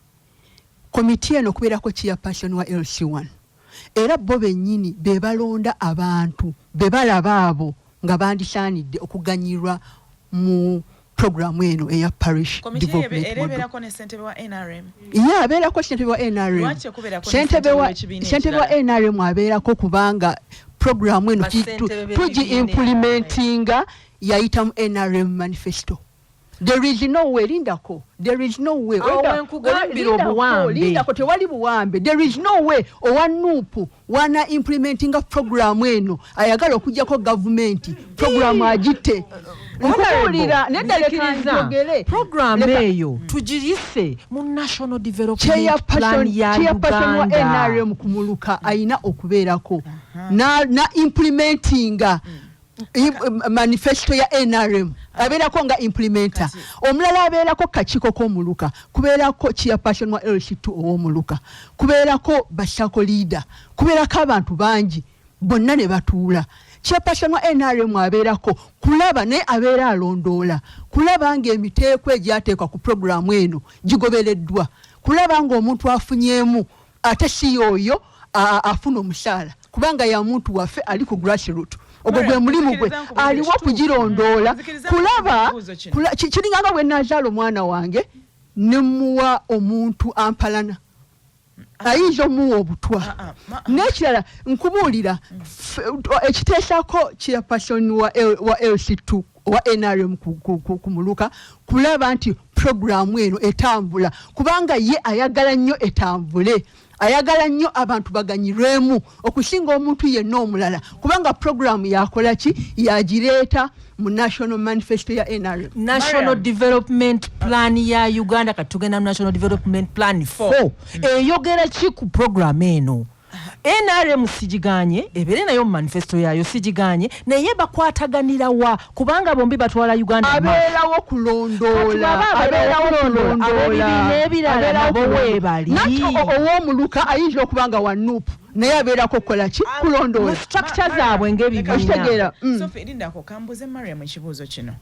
Komiti eno kubeerako chairperson wa LC1, era bo bennyini be balonda abantu be balaba abo nga bandisaanidde okuganyirwa mu programu eno eya parish development Era model. ebeerako ne ssentebe wa NRM? Ye abeerako ssentebe wa NRM. Lwaki tekubeerako ne Ssentebe ssentebe wa w'ekibiina ssentebe wa ekirala? NRM abeerako kubanga programu eno Bassentebe b'ebibiina tugi implementinga yayita mu NRM manifesto. There is no way, lindako, there is no way. Awo wenkugambira Lindako, obuwambe. lindako, tewali buwambe. There is no way owa NUP wana implementinga programu eno ayagala okuggyako gavumenti programu agitte. Nkubuulira, nedda, leka Nzikiriza. njogere. Program Leka- eyo tugiyise mu national development plan ya Chairperson wa Uganda. NRM ku muluka ayina okubeerako na implementinga manifesto ya NRM, abeerako nga implementer. Omulala abeerako kakiiko k'omuluka, kubeerako chairperson wa LC2 ow'omuluka, kubeerako ba SACCO leader, kubeerako abantu bangi bonna ne batuula. Chairperson wa NRM abeerako kulaba, naye abeera alondoola kulaba ng'emiteeko egyateekwa ku puroguramu eno gigobereddwa, kulaba ng'omuntu afunyeemu, ate si yoyo afuna omusaala, kubanga ya muntu waffe ali ku grassroot. Ogwo gwe mulimu gwe, Nzikiriza nkubuuze aliwo ekituufu. okugirondoola Nzikiriza kulaba nkubuuze ekibuuzo kino. Kiringanga bwe nazaala omwana wange ne muwa omuntu ampalana, ayinza omuwa obutwa. Ah, ah, N'ekirala nkubuulira, ekiteesako chairperson wa LC2 wa NRM ku muluka kulaba nti puroguramu eno etambula, kubanga ye ayagala nnyo etambule, ayagala nnyo abantu baganyirwemu okusinga omuntu yenna omulala, kubanga puroguramu yakola ki? Yagireeta mu national manifesto ya NRM. National Mariam. Development Plan ya Uganda. Kati tugenda mu National Development Plan 4, eyogera ki ku program eno? NRM sigiganye ebeere nayo mu manifesto yayo, sigiganye, naye bakwataganira wa? Kubanga bombi batwala Uganda mu maaso. Abeerawo kulondoola. Kati bw'aba Abeerawo abeerawo kulondoola, ab'ebibiina ebirala Abeerawo nabo kulondoola. weebali. Nati ow'omuluka ayinza okuba nga wa NUP, naye abeerako kukola ki? Mu Kulondoola. structure zaabwe ng'ebibiina. Okitegeera? Sophie, lindako kambuze Mariam ekibuuzo kino.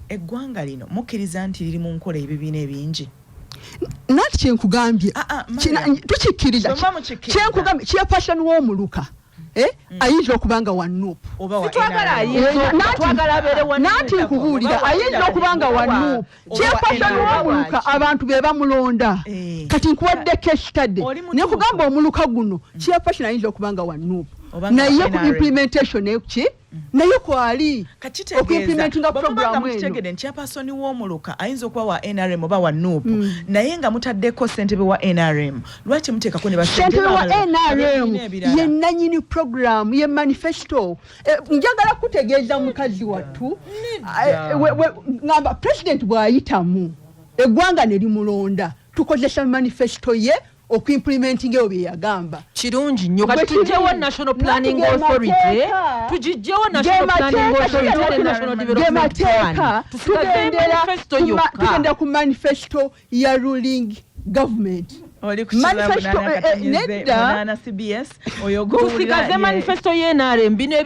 Eggwanga lino mukkiriza nti liri mu nkola ebibiina ebingi? Nati kyenkugambye, Ah, ah, Mariam. Tukikkiriza. Bwe muba mukikkiriza. Kyenkugambye, chairperson w'omuluka ayinza okuba nga wa NUP. Oba wa Sitwagala NRM? ayinza twagala abeere wa Nanti nkubuulira, Oba wa ayinza NRM, okuba nga wa NUP. oba wa Chairperson NRM. w'omuluka abantu be bamulonda. Kati nkuwadde case study. Oli mutuufu. Nekugamba omuluka guno chairperson ayinza okuba nga wa NUP, Oba nga naye wa ku NRM. implementation eki naye kwali Kakitegeeza okuimplementinga bwe muba nga programu eno. mukitegedde nti chairperson w'omuluka ayinza okuba wa NRM oba wa NUP, naye nga mutaddeko ssentebe wa NRM, lwaki muteekako ne Ssentebe wa abalala NRM ab'ebibiina ebirala? ye nanyini programu, ye manifesto. Njagala kutegeeza mukazi wattu, ngamba president bw'ayitamu eggwanga ne limulonda, tukozesa manifesto ye okuimplementinga ebyo bye yagamba. Kirungi nnyo. Kati Bwe kiri. tugyewo National Planning Nati ge Authority, mateeka. tugigyewo National Planning Authority ne National Ge Development Plan, mateeka. tusigaze Tugendera manifesto yokka. Tugendera ku manifesto ya ruling government. Oli ku Manifesto, kibabu nedda. 8 CBS, oyo gw'owulira Tusigaze manifesto y'NRM. Bino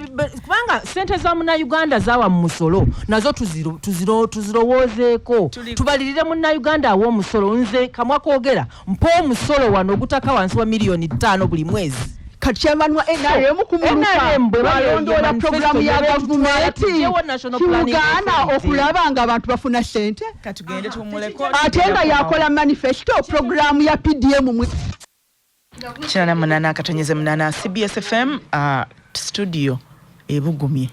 kubanga sente za Munnayuganda zawa mu musolo nazo tuzirowoozeeko. Tubalirire Munnayuganda awa omusolo. Nze kamwa koogera, mpa omusolo wano ogutaka wansi wa miliyoni 5 buli mwezi. Kati chairman wa NRM ku muluka NRM bwe baba balondoola manifesto programu ya gye betutwala, gavumenti, tugyewo National Planning kimugaana Authority. okulaba nga abantu bafuna sente, Katugende tuwummuleko. ate nga yakola manifesto programu ya PDM mu 88.8 CBS FM, studio ebugumye.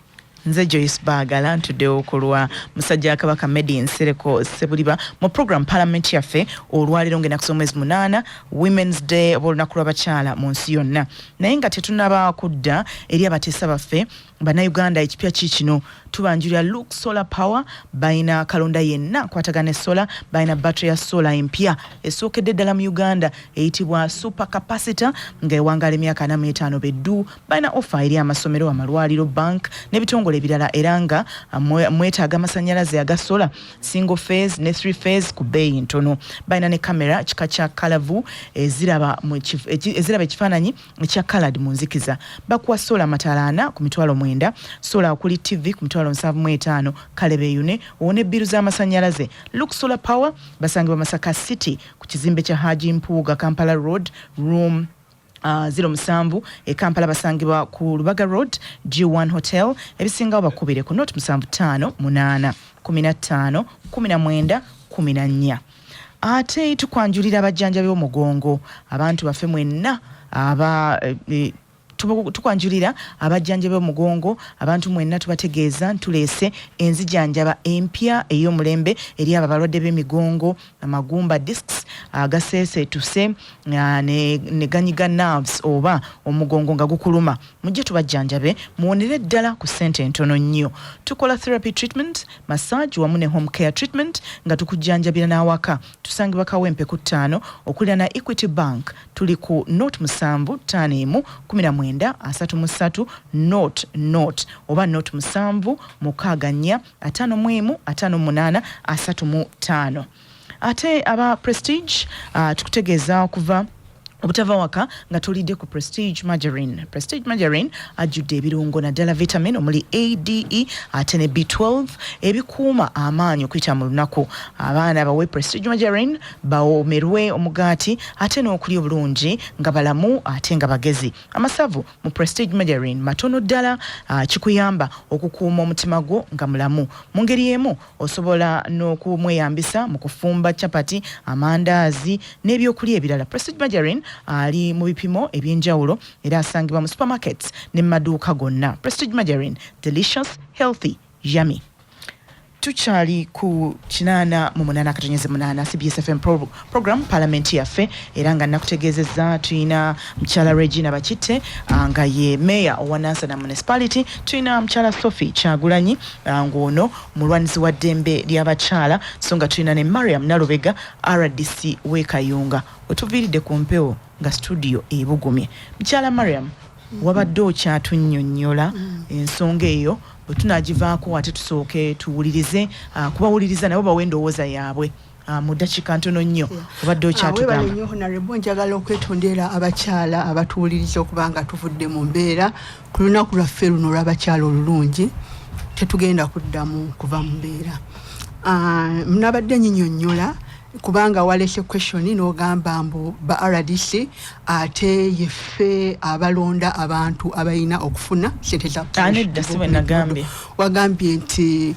Nze Joyce Baagala, ntuddewo ku lwa musajja wa Kabaka Medi Nsereko Sebuliba mu program Parliament Yaffe. Olwaleero ng'ennaku z'omwezi 8, Women's Day oba olunaku lw'abakyala mu nsi yonna. Naye nga tetunaba kudda eri abateesa baffe, Bannayuganda, ekipya ki kino? Tubanjulira Look Solar Power. Balina kalonda yenna akwatagana ne solar. Balina battery ya solar empya esookedde ddala mu Uganda eyitibwa super capacitor nga ewangaala emyaka 45 beddu. Balina offer eri amasomero, amalwaliro, bank n'ebitongole ebirala, era nga mwetaaga amasannyalaze aga solar single phase ne three phase ku bbeeyi ntono. Balina ne kamera kika kya kalavu eziraba ekifaananyi ekya colored mu nzikiza. Bakuwa solar amataala 40 ku 90,000, solar okuli TV ku 75,000. Kale beeyune owone ebbiru z'amasannyalaze. Look Solar Power basangibwa Masaka City ku kizimbe kya Haji Mpuuga, Kampala Road, room 07. E Kampala basangibwa ku Lubaga Road, G1 Hotel. Ebisingawo bakubire ku 0 7 5 8 15 19 14. Ate tukwanjulira abajjanjabi b'omugongo. Abantu baffe mwenna aba tukwanjulira abajjanjabi b'omugongo. Abantu mwenna tubategeeza ntuleese enzijanjaba empya ey'omulembe eri abo abalwadde b'emigongo, amagumba, discs agaseeseetuse ne ganyiga nerves oba omugongo nga gukuluma. Mujje tubajjanjabe muwonere ddala ku ssente entono nnyo. Tukola therapy treatment, massage wamu ne home care treatment nga tukujjanjabira n'awaka. Tusangibwa Kawempe ku 5 okuliraana Equity Bank. Tuli ku 0 7 5 1 19 33 0 0 oba 0 7 6 4 51 58 35. Ate aba Prestige, tukutegeeza okuva obutava waka nga tolidde ku Prestige Margarine. Prestige Margarine ajjudde ebirungo, naddala vitamin omuli A, D, E ate ne B12 ebikuuma amaanyi okuyita mu lunaku. Abaana bawe Prestige Margarine bawomerwe omugaati ate n'okulya obulungi nga balamu ate nga bagezi. Amasavu mu Prestige Margarine matono ddala, kikuyamba okukuuma omutima gwo nga mulamu. Mu ngeri emu osobola n'okumweyambisa mu kufumba chapati, amandaazi n'ebyokulya ebirala. Prestige Margarine ali mu bipimo ebyenjawulo era asangibwa mu supermarkets ne mu maduuka gonna. Prestige Margarine, delicious, healthy, yummy. Tukyali ku 88.8 CBS FM, program Parliament Yaffe, era nga nakutegeezezza tulina mukyala Regina Bakitte, nga ye meya owa Nansana Municipality. Tulina mukyala Sophie Kyagulanyi, ng'ono mulwanizi wa ddembe ly'abakyala, so nga tulina ne Mariam Nalubega, RDC w'e Kayunga. Wetuviiridde ku mpewo nga studio ebugumye. Mukyala Mariam, wabadde okyatunnyonnyola ensonga eyo. Bwe tunagivaako ate tusooke tuwulirize, kubawuliriza nabo bawe endowooza yaabwe mu ddakiika ntono nnyo. Obadde Webale okyatugamba. nnyo, Honorable. Njagala okwetondera abakyala abatuwuliriza okubanga tuvudde mu mbeera ku lunaku lwaffe luno olw'abakyala olulungi. Tetugenda kuddamu kuva mu mbeera. Nabadde nyinyonnyola kubanga walese question n'ogamba mbu ba RDC ate yeffe abalonda abantu abalina okufuna sente za Nedda, si bwe nagambye. Wagambye nti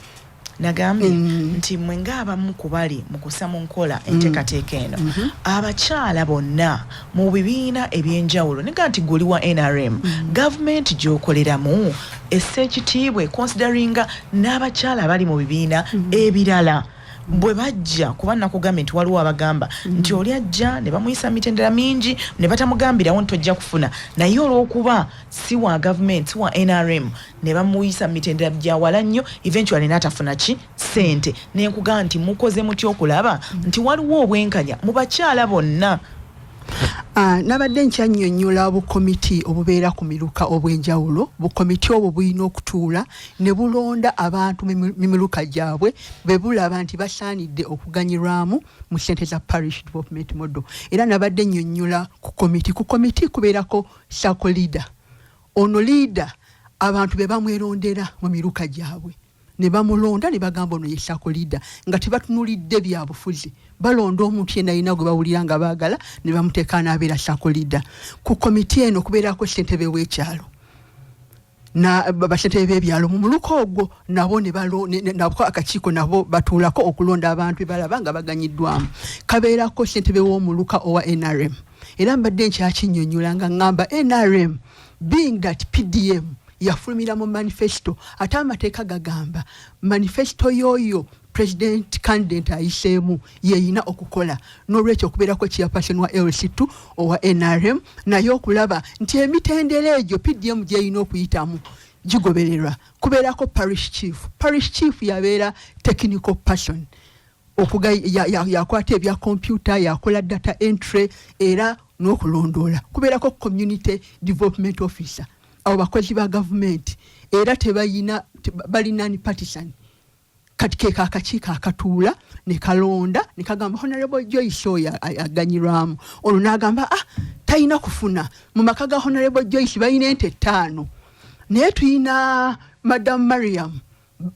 Nagambye nti mwe ng'abamu ku bali mu kussa mu nkola enteekateeka eno, abakyala bonna mu bibiina ebyenjawulo, nega nti gwe oli wa NRM, gavumenti gy'okoleramu essa ekitiibwa econsideringa n'abakyala abali mu bibiina ebirala bwe bajja? Kuba nakugambye nti waliwo abagamba nti oli ajja ne bamuyisa mitendera mingi ne batamugambirawo nti tojja kufuna, naye olw'okuba si wa gavumenti, si wa NRM, ne bamuyisa mitendera gyawala nnyo, eventually n'atafuna ki sente. Nenkugamba nti mukoze mutya okulaba nti waliwo obwenkanya mu bakyala bonna? Nabadde nkyannyonnyola bukomiti obubeera ku miruka obw'enjawulo. Bukomiti obwo bulina okutuula ne bulonda abantu mu miruka gyabwe bwe bulaba nti basaanidde okuganyirwamu mu ssente za parish development model. Era nabadde nnyonnyola ku komiti. Ku komiti kubeerako SACCO leader. Ono leader abantu be bamwerondera mu miruka gyabwe ne bamulonda ne bagamba ono ye SACCO leader, nga tebatunulidde byabufuzi. Balonda omuntu yenna alina gwe bawulira nga baagala ne bamuteeka n'abeera SACCO leader. Ku komiti eno kubeerako ssentebe w'ekyalo na basentebe b'ebyalo mu muluka ogwo, nabo ne nabo akakiiko nabo batuulako okulonda abantu be balaba nga baganyiddwamu. Kabeerako ssentebe w'omuluka owa NRM. Era mbadde nkyakinnyonnyola nga ŋŋamba NRM, being that PDM yafulumira mu manifesto, ate amateeka gagamba manifesto y'oyo president candidate ayiseemu yeyina okukola. N'olwekyo okubeerako chairperson wa LC2 owa NRM, naye okulaba nti emitendera egyo PDM gyeyina okuyitamu gigobererwa. Kubeerako parish chief. Parish chief yabeera technical person, yakwata ebya computer, yakola data entry era n'okulondoola. Kubeerako community development officer. Abo bakozi ba gavumenti era tebayina balina ni partisan. Kati ke akakiiko akatuula ne kalonda ne kagamba Honorable Joyce oyo aganyirwamu, olwo n'agamba, "Ah, talina kufuna. Mu maka ga Honorable Joyce balina ente 5, naye tuyina Madam Mariam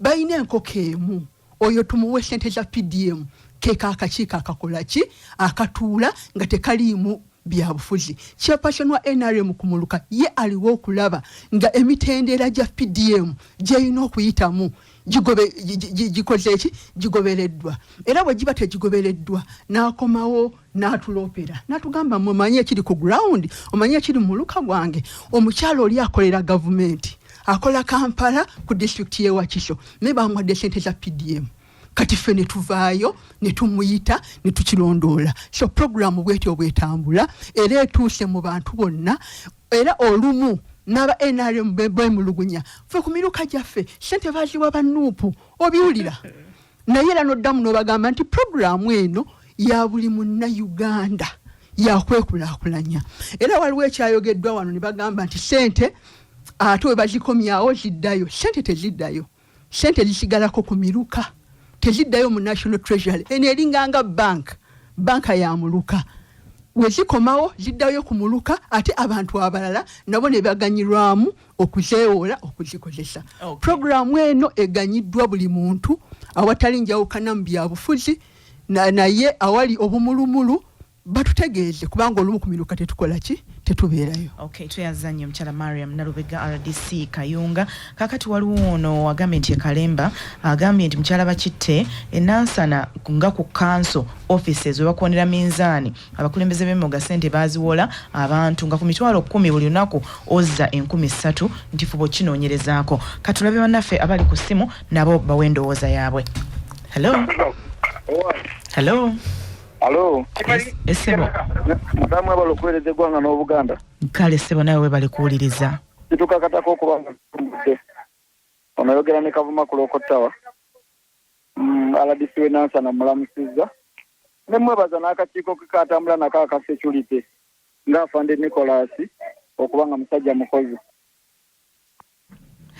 balina enkoko emu, oyo tumuwe sente za PDM." Keka akakiiko akakola ki? Akatuula nga tekaliimu. byabufuzi. Chairperson wa NRM ku muluka ye aliwo okulaba nga emitendera gya PDM gyerina okuyitamu gikoze eki, gigobereddwa. Era bwe giba tegigobereddwa, n'akomawo n'atuloopera n'atugamba, "Mumanyi ekiri ku ground, omanyi ekiri mu muluka gwange, omukyalo oli akolera gavumenti, akola Kampala ku disitulikiti y'e Wakiso, naye bamuwadde sente za PDM." Kati ffe ne tuvaayo ne tumuyita ne tukirondoola. So programu bwetyo bwetambula, era etuuse mu bantu bonna. Era olumu n'aba NRM bemulugunya, "Ffe ku miruka gyaffe sente baziwa ba NUP." Obiwulira, naye era noddamu n'obagamba nti programu eno ya buli Munnayuganda, yakwekulaakulanya. Era waliwo ekyayogeddwa wano ne bagamba nti sente ate we bazikomyawo ziddayo. Sente teziddayo, sente zisigalako ku miruka, teziddayo mu National Treasury. Eno eringanga bank, banka ya muluka. Wezikomawo ziddayo ku muluka, ate abantu abalala nabo ne baganyirwamu okuzeewola, okuzikozesa. Programu eno eganyiddwa buli muntu awatali njawukana mu byabufuzi, naye awali obumulumulu batutegeeze, kubanga olumu ku miruka tetukola ki, tetubeerayo. Okay, tweyanza nnyo omukyala Mariam Nalubega, RDC Kayunga. Kakati waliwo ono agambye nti ekalemba, agambye nti mukyala Bakitte, enansana nga ku council offices we bakonera minzaani, abakulembeze b'emmoga sente baziwola abantu nga ku 100,000 buli lunaku ozza 3,000, nti fuba okinoonyerezaako. Katulabe bannaffe abali ku ssimu nabo bawe endowooza yaabwe. Hello, hello. Alo. Essebo. Madamu, abala okuweereza eggwanga n'Obuganda. Kale ssebo, nawe webale kuwuliriza. Kitukakatako okuba nga tumbudde. Ono yogera ne Kavuma ku Lokottawa. RDC w'e Nansana mulamusizza. Ne mwebaza n'akakiiko ke katambula nako aka security ng'afande Nicholas okuba nga musajja mukozi.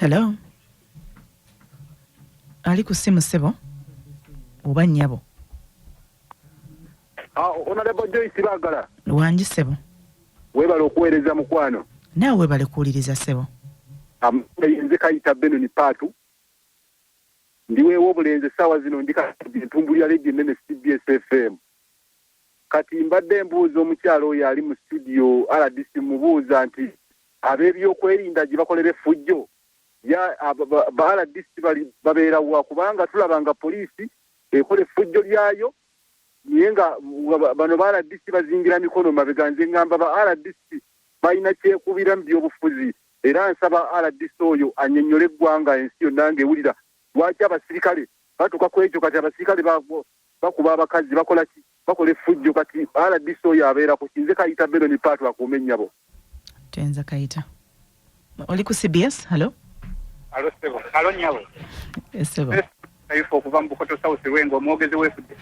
Hello, ali ku ssimu ssebo oba nnyabo? Honorable Joyce Bagala. Wangi ssebo. Weebale okuweereza, mukwano. Naawe webale kuwuliriza, ssebo. Nze Kayita Benoni Paatu, ndiweewa obulenzi. Essaawa zino ndi entumbulira leedi ennene CBS FM. Kati mbadde mbuuza omukyalo oyo ali mu studio, RDC, mubuuza nti ab'ebyokwerinda gye bakolera effujjo ba RDC bali babeera wa? Kubanga tulaba nga poliisi ekola effujjo lyayo, naye nga bano ba RDC bazingira mikono mabega. Nze ngamba ba RDC balina kyekubira mu byobufuzi, era nsaba RDC oyo annyonnyole eggwanga, ensi yonna ng'ewulira, lwaki abasirikale batuuka ku ekyo. Kati abasirikale bakuba abakazi, bakola ki, bakola effujjo. Kati RDC oyo abeera ku kinze. Kayita Beroni Paatu, akuume ennyabo. Tenza Kayita. Oli ku CBS, hello. Alo ssebo, alo nnyabo. Ssebo. Kaifa okuva mu Bukoto South Lwengo, omwogezi w'efudde.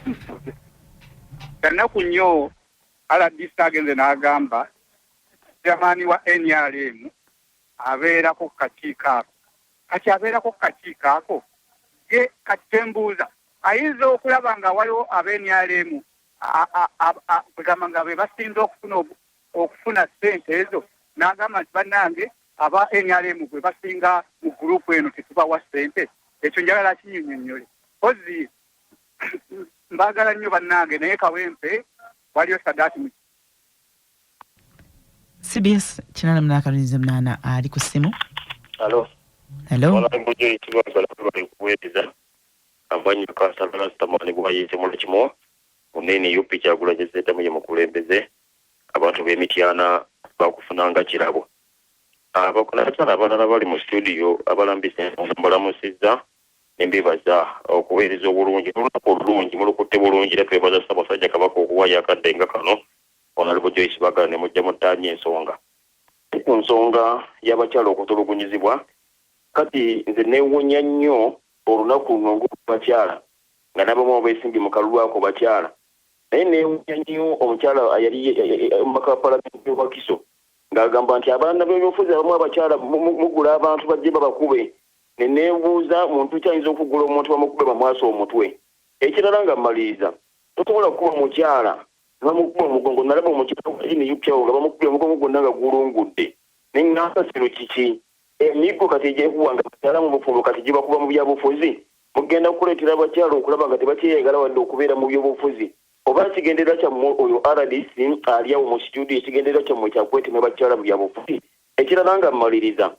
Kanaku nnyo, RDC agenze n'agamba chairman wa NRM abeerako ku kakiiko ako. Kati abeerako ku kakiiko ako ye, kati tembuuza, ayinza okulaba nga waliwo aba NRM kugamba nga be basinze okufuna ssente ezo, n'agamba nti bannange aba NRM bwe basinga mu gurupu eno tetubawa ssente. Ekyo njagala kinnyonnyonnyole. Kozi mbaagala nnyo bannange, naye Kawempe waliyo sadaati mu CBS 88.8, ali ku ssimu. Alo. Hello. Honorable Joyce Bagala, bali kuweereza. Avanyi kansala Rastamani gwayize mu kimu munene UP Kyagulanyi Ssentamu ye mukulembeze. Abantu b'Emityana bakufunanga kirabo. Abakyala abalala bali mu studio abalambise, mbalamusizza nembebaza okuweereza obulungi olunaku olulungi mulukutte bulungi, era twebaza Ssaabasajja Kabaka okuwaayo akadde nga kano. Honorable Joyce Bagala, ne mujja muttaanya ensonga ku nsonga y'abakyala okutulugunyizibwa. Kati nze neewuunya nnyo olunaku luno ng'abakyala nga n'abamu abeesimbye mu kalulu ako bakyala, naye neewuunya nnyo omukyala yali omubaka wa palamenti Wakiso ng'agamba nti abaana b'ebyobufuzi abamu abakyala mugula abantu bajje babakube. Ne neebuuza, muntu kyayinza okugula omuntu bamukube bamwasa omutwe? Ekirala nga mmaliriza, tosobola kukuba mukyala nebamukuba omugongo. Nalaba omukyala NUP awo nga bamukubye omugongo gwonna nga gulungudde, neŋŋamba kino kiki? Emiggo kati egyekuwa nga bakyala mu bufumbo kati gibakuba mu byabufuzi. Mugenda kuleetera abakyala okulaba nga tebakyeyagala wadde okubeera mu byobufuzi. Oba ekigendererwa kyammwe oyo rdc ali awo mu situdiyo ekigendererwa kyammwe kyakwetemya bakyala mu byabufuzi? Ekirala nga mmaliriza,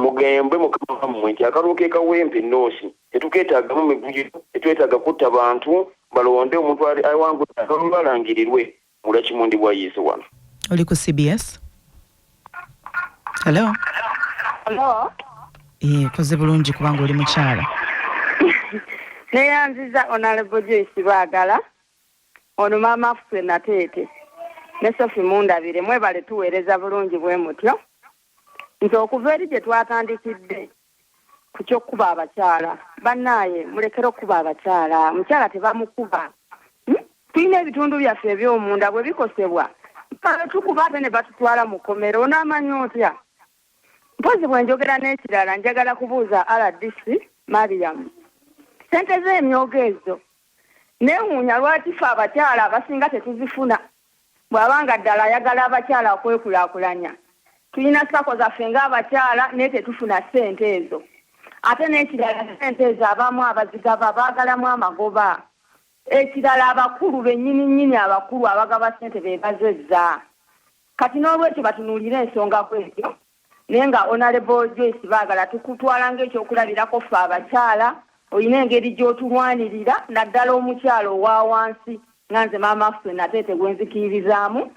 mugembe mukama wammwe nti akalulu k'e Kawempe North tetukeetaagamu mivuyo, tetwetaaga kutta bantu, balonde omuntu awangudde akalulu alangirirwe. Mulakimu ndi Bwayiise wano. Oli ku CBS? Hello? Hello? Eh, koze bulungi kubanga oli mukyala. Neyanziza Honorable Joyce Baagala, ono maama Afuse Nateete ne Sophie Mundabire, mwebale tuweereza bulungi bwe mutyo. Nze okuva eri gye twatandikidde ku ky'okukuba abakyala, bannaaye mulekere okukuba abakyala, omukyala tebamukuba. Tulina ebitundu byaffe eby'omunda bwe bikosebwa batukuba ate ne batutwala mu kkomera, onaamanya otya? Mpozi bwe njogera n'ekirala njagala kubuuza rdc Mariam, ssente z'emyoga ezo neewuunya lwaki ffe abakyala abasinga tetuzifuna bw'aba nga ddala ayagala abakyala okwekulaakulanya. Tulina sacco zaffe ng'abakyala naye tetufuna ssente ezo. Ate n'ekirala ssente ezo abamu abazigaba baagalamu amagoba. Ekirala abakulu bennyini nnyini abakulu abagaba ssente be bazezza. Kati n'olwekyo batunuulire ensonga bwetyo naye nga Honourable Joyce Bagala tukutwala ng'ekyokulabirako ffe abakyala, olina engeri gy'otulwanirira naddala omukyala owa wansi nga nze Maama Affe Nateete gwe nzikiririzaamu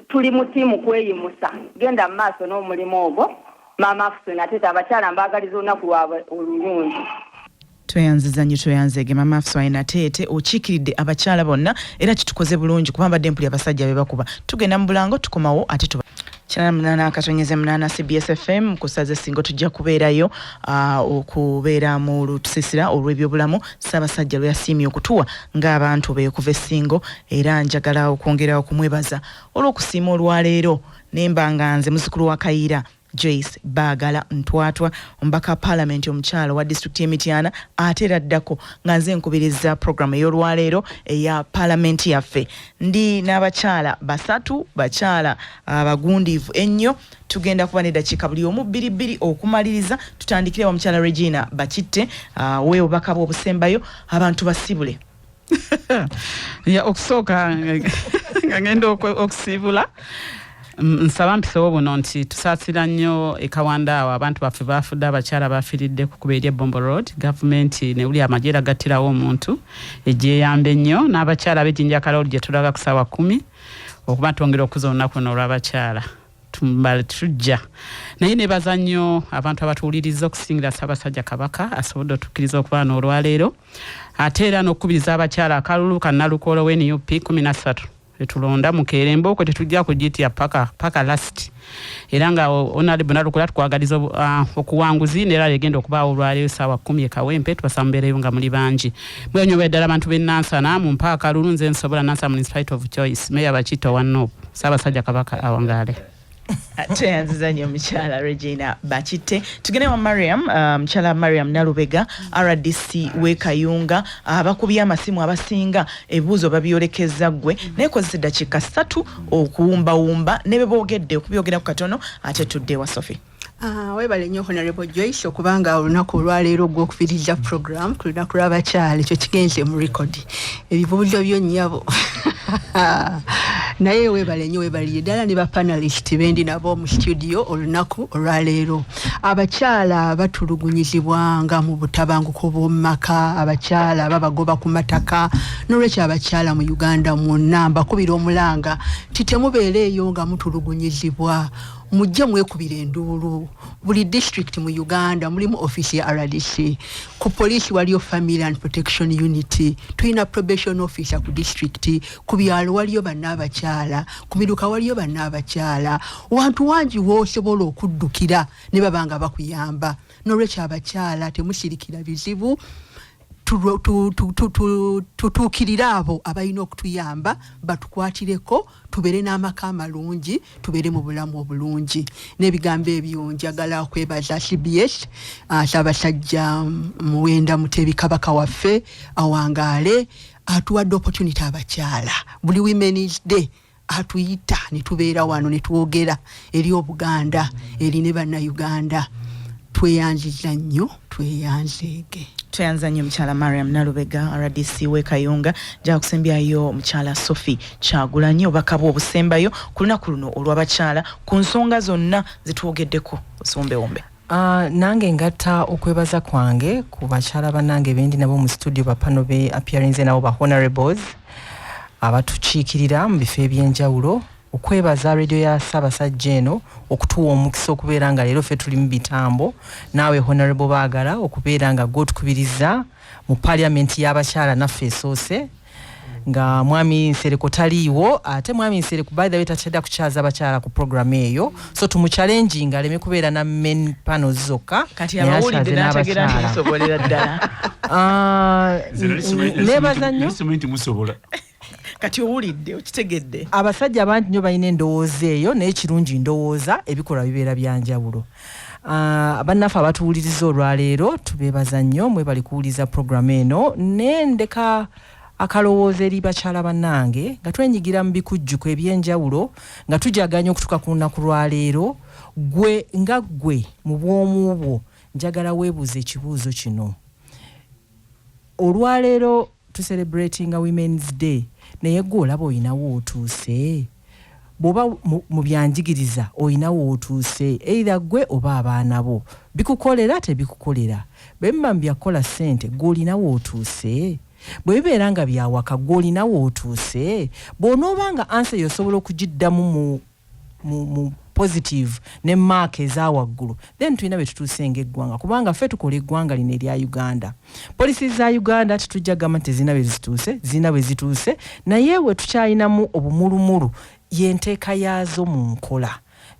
tuli mu ttiimu kweyimusa. Genda mu maaso n'omulimu ogwo Maama Affe Nateete, abakyala mbaagaliza olunaku lwabwe olulungi. Tweyanziza nnyo tweyanzeege Maama Afswai Nateete okiikiridde abakyala bonna era kitukoze bulungi kuba mbadde mpulira abasajja bebakuba. Tugenda mu bulango tukomawo ate tuba 88.8 CBS FM ku ssaza Ssingo tujja kubeerayo okubeera mu lusiisira olw'ebyobulamu Ssaabasajja lwe yasiimye okutuwa ng'abantu be okuva e Ssingo era njagala okwongera okumwebaza olw'okusiima olwaleero ne mba nga nze muzzukulu wa Kayiira Joyce Baagala Ntwatwa, omubaka wa Palamenti omukyala owa disitulikiti y'e Mityana ate era addako nga nze nkubiriza pulogulaamu ey'olwaleero eya Palamenti yaffe. Ndi n'abakyala basatu, bakyala abagundiivu ennyo. Tugenda kuba n'eddakiika buli omu bbiri bbiri okumaliriza. Tutandikire wa mukyala Regina Bakitte, we obubaka bwe obusembayo abantu basibule. Ya, okusooka nga ngenda okusiibula nsaba mpisewo buno nti tusaasira nnyo ekawanda awo abantu baffe bafudde, abakyala bafiiridde ku kuba eri Bombo Road. Gavumenti newuli amagye eragattirawo omuntu egyeyambe ennyo n'abakyala ab'ejjinja Road gye tulaga ku ssaawa 10 okuba twongera okukuza olunaku luno olw'abakyala. Tujja naye nebaza nnyo abantu abatuwuliriza okusingira Ssaabasajja Kabaka asobodde otukkiriza okuba n'olwaleero, ate era n'okukubiriza abakyala akalulu ka Nalukoola wa NUP 13 etulonda mukeere embooko tetujja kugitya paka last, era nga Honorable Nalukoola tukwagaliza okuwanguzi n'era egenda okubaawo olwaleero essaawa 10 e Kawempe. Tubasaba mubeereyo nga muli bangi. Mwenyoba ddala abantu b'e Nansana mumpe akalulu, nze nsobola. Nansana Municipality of Choice, Meya Bakito wa NUP. Ssaabasajja Kabaka awangaale. Tweyanziza nnyo mukyala Regina Bakitte. Tugende wa Mariam, mukyala Mariam Nalubega, RDC w'e Kayunga. Abakubye amasimu abasinga ebibuuzo babyolekeza ggwe, naye kozesa eddakiika 3 okuwumbawumba ne bye boogedde okubyogerako katono, ate tudde wa Sophie. Webale nnyo Honorable Joyce okubanga olunaku olwaleero ogw'okubiriza program ku lunaku lw'abakyala, ekyo kigenze mu record. Ebibuuzo byo nnyabo, naye webale nnyo, webalire ddala ne ba panelist bendi nabo mu studio olunaku olwaleero. Abakyala batulugunyizibwanga mu butabanguko bw'omu maka, abakyala babagoba ku mataka. N'olwekyo abakyala mu Uganda mwonna mbakubira omulanga nti temubeera eyo nga mutulugunyizibwa, mujje mwekubira enduulu. Buli district mu Uganda mulimu office ya RDC, ku poliisi waliyo Family and Protection Unit, tulina probation officer ku district, ku byalo waliyo bannaabakyala, ku miruka waliyo bannaabakyala, wantu wangi w'osobola okuddukira ne baba nga bakuyamba. N'olwekyo abakyala temusirikira bizibu, tutuukirire abo abalina okutuyamba batukwatireko, tubeere n'amaka amalungi, tubeere mu bulamu obulungi. N'ebigambo ebyo njagala kwebaza CBS, Ssaabasajja Muwenda Mutebi Kabaka waffe awangaale, atuwadde opportunity abakyala buli Women's Day atuyita ne tubeera wano ne twogera eri Obuganda, eri ne Bannayuganda. Tweyanziza nnyo, tweyanzeege. Tweyanza nnyo mukyala Mariam Nalubega, RDC w'e Kayunga. Nja kusembyayo mukyala Sophie Kyagulanyi, obubaka bwe obusembayo ku lunaku luno olw'abakyala ku nsonga zonna zitwogeddeko, osumbewumbe. Nange ngatta okwebaza kwange ku bakyala bannange bendi nabo mu studio, ba panel be appearinze nabo, ba honorables abatukiikirira mu bifo ebyenjawulo, okwebaza radio ya Ssaabasajja eno okutuwa omukisa okubeera nga leero ffe tuli mu bitambo, naawe Honorable Baagala okubeera nga gwotukubiriza mu parliament y'abakyala naffe esoose nga mwami Nsereko taliiwo. Ate mwami Nsereko, by the way, takyadda kukyaza abakyala ku program eyo, so tumuchallenginga aleme kubeera na men panels zokka. Kati naye abawulidde akyaze n'ategeera nti n'abakyala. Musobolera ddala. Ah, nebaza nnyo. Simanyi nti musobola. Kati owulidde, okitegedde. Abasajja bangi nnyo balina endowooza eyo, naye kirungi ndowooza, ebikolwa bibeera byanjawulo. Bannaffe abatuwuliriza olwaleero tubeebaza nnyo, mwebali kuwuliriza programu eno. Naye ndeka akalowoozo eri bakyala bannange nga twenyigira mu bikujjuko ebyenjawulo nga tujaganya okutuuka ku lunaku lwaleero. Gwe nga ggwe mu bwomu bwo, njagala weebuuza ekibuuzo kino: olwaleero tucelebratinga Women's Day, naye gwe olaba oyinawo otuuse? Bw'oba mu byanjigiriza oyinawo otuuse, either gwe oba abaana bo, bikukolera tebikukolera? Bwe biba mu byakukola ssente, gwe olinawo otuuse? Bwe bibeera nga byawaka, gwe olinawo otuuse? Bw'onooba nga answer eyo osobola okugiddamu mu positive ne maaka eza waggulu, then tulina bwe tutuuse ng'eggwanga, kubanga ffe tukola eggwanga lino erya Uganda. Policy za Uganda tetujja gamba nti tezirina bwe zituuse, zirina bwe zituuse, naye we tukyalinamu obumulumulu yenteeka yaazo mu nkola.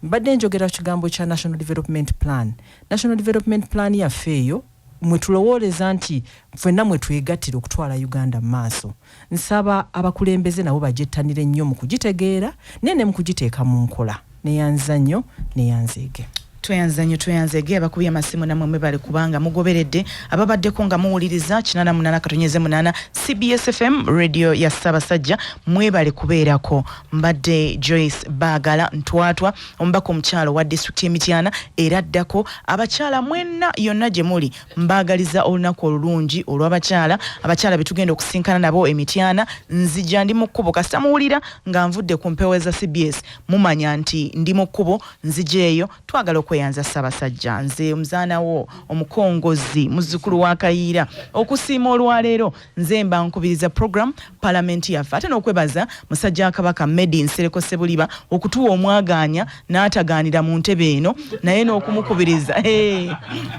Mbadde njogera ku kigambo kya National Development Plan. National Development Plan yaffe eyo mwe tulowooleza nti ffenna mwe twegattira okutwala Uganda mu maaso. Nsaba abakulembeze nabo bagyettanire nnyo mu kugitegeera naye ne mu kugiteeka mu nkola. Neyanza nnyo, neyanzeege. Tweyanza nnyo, tweyanzeege. Abakubye amasimu nammwe mwebale kubanga mugoberedde, ababaddeko nga muwuliriza 88.8 CBS FM, radio ya Ssaabasajja, mwebale kubeerako. Mbadde Joyce Baagala Ntwatwa, omubaka omukyalo wa disitulikiti y'Emityana era addako. Abakyala mwenna yonna gye muli, mbaagaliza olunaku olulungi olw'abakyala. Abakyala betugenda okusinkana nabo Emityana, nzija ndi mu kkubo. Kasita muwulira nga nvudde ku mpewo za CBS, mumanya nti ndi mu kkubo nzija eyo. Twagala okweyanza Ssaabasajja. Nze omuzaana wo omukongozi, muzzukulu wa Kayiira, okusiima olwaleero nze mba nkubiriza program Palamenti Yaffe, ate n'okwebaza musajja wa Kabaka Medi Nsereko Sebuliba okutuwa omwagaanya n'atagaanira mu ntebe eno, naye n'okumukubiriza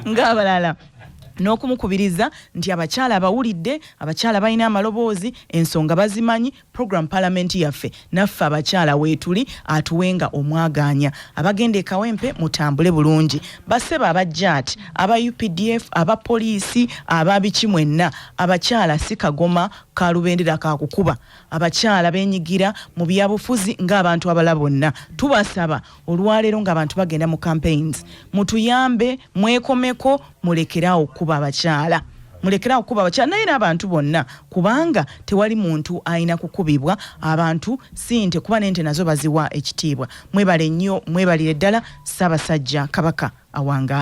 ng'abalala, n'okumukubiriza nti abakyala abawulidde, abakyala balina amaloboozi, ensonga bazimanyi. Program Palamenti Yaffe, naffe abakyala weetuli, atuwenga omwagaanya. Abagenda e Kawempe mutambule bulungi. Baseba abajjaati, aba UPDF, aba poliisi, ababiki mwenna, abakyala si kagoma ka lubendera kakukuba. Abakyala benyigira mu byabufuzi ng'abantu abalala bonna. Tubasaba olwaleero ng'abantu bagenda mu campaigns, mutuyambe, mwekomeko, mulekeraawo okukuba abakyala, mulekerawo okukuba abakyala, naye n'abantu bonna, kubanga tewali muntu alina kukubibwa. Abantu si nte, kuba n'ente nazo baziwa ekitiibwa. Mwebale nnyo, mwebalire ddala. Ssaabasajja Kabaka awangaale.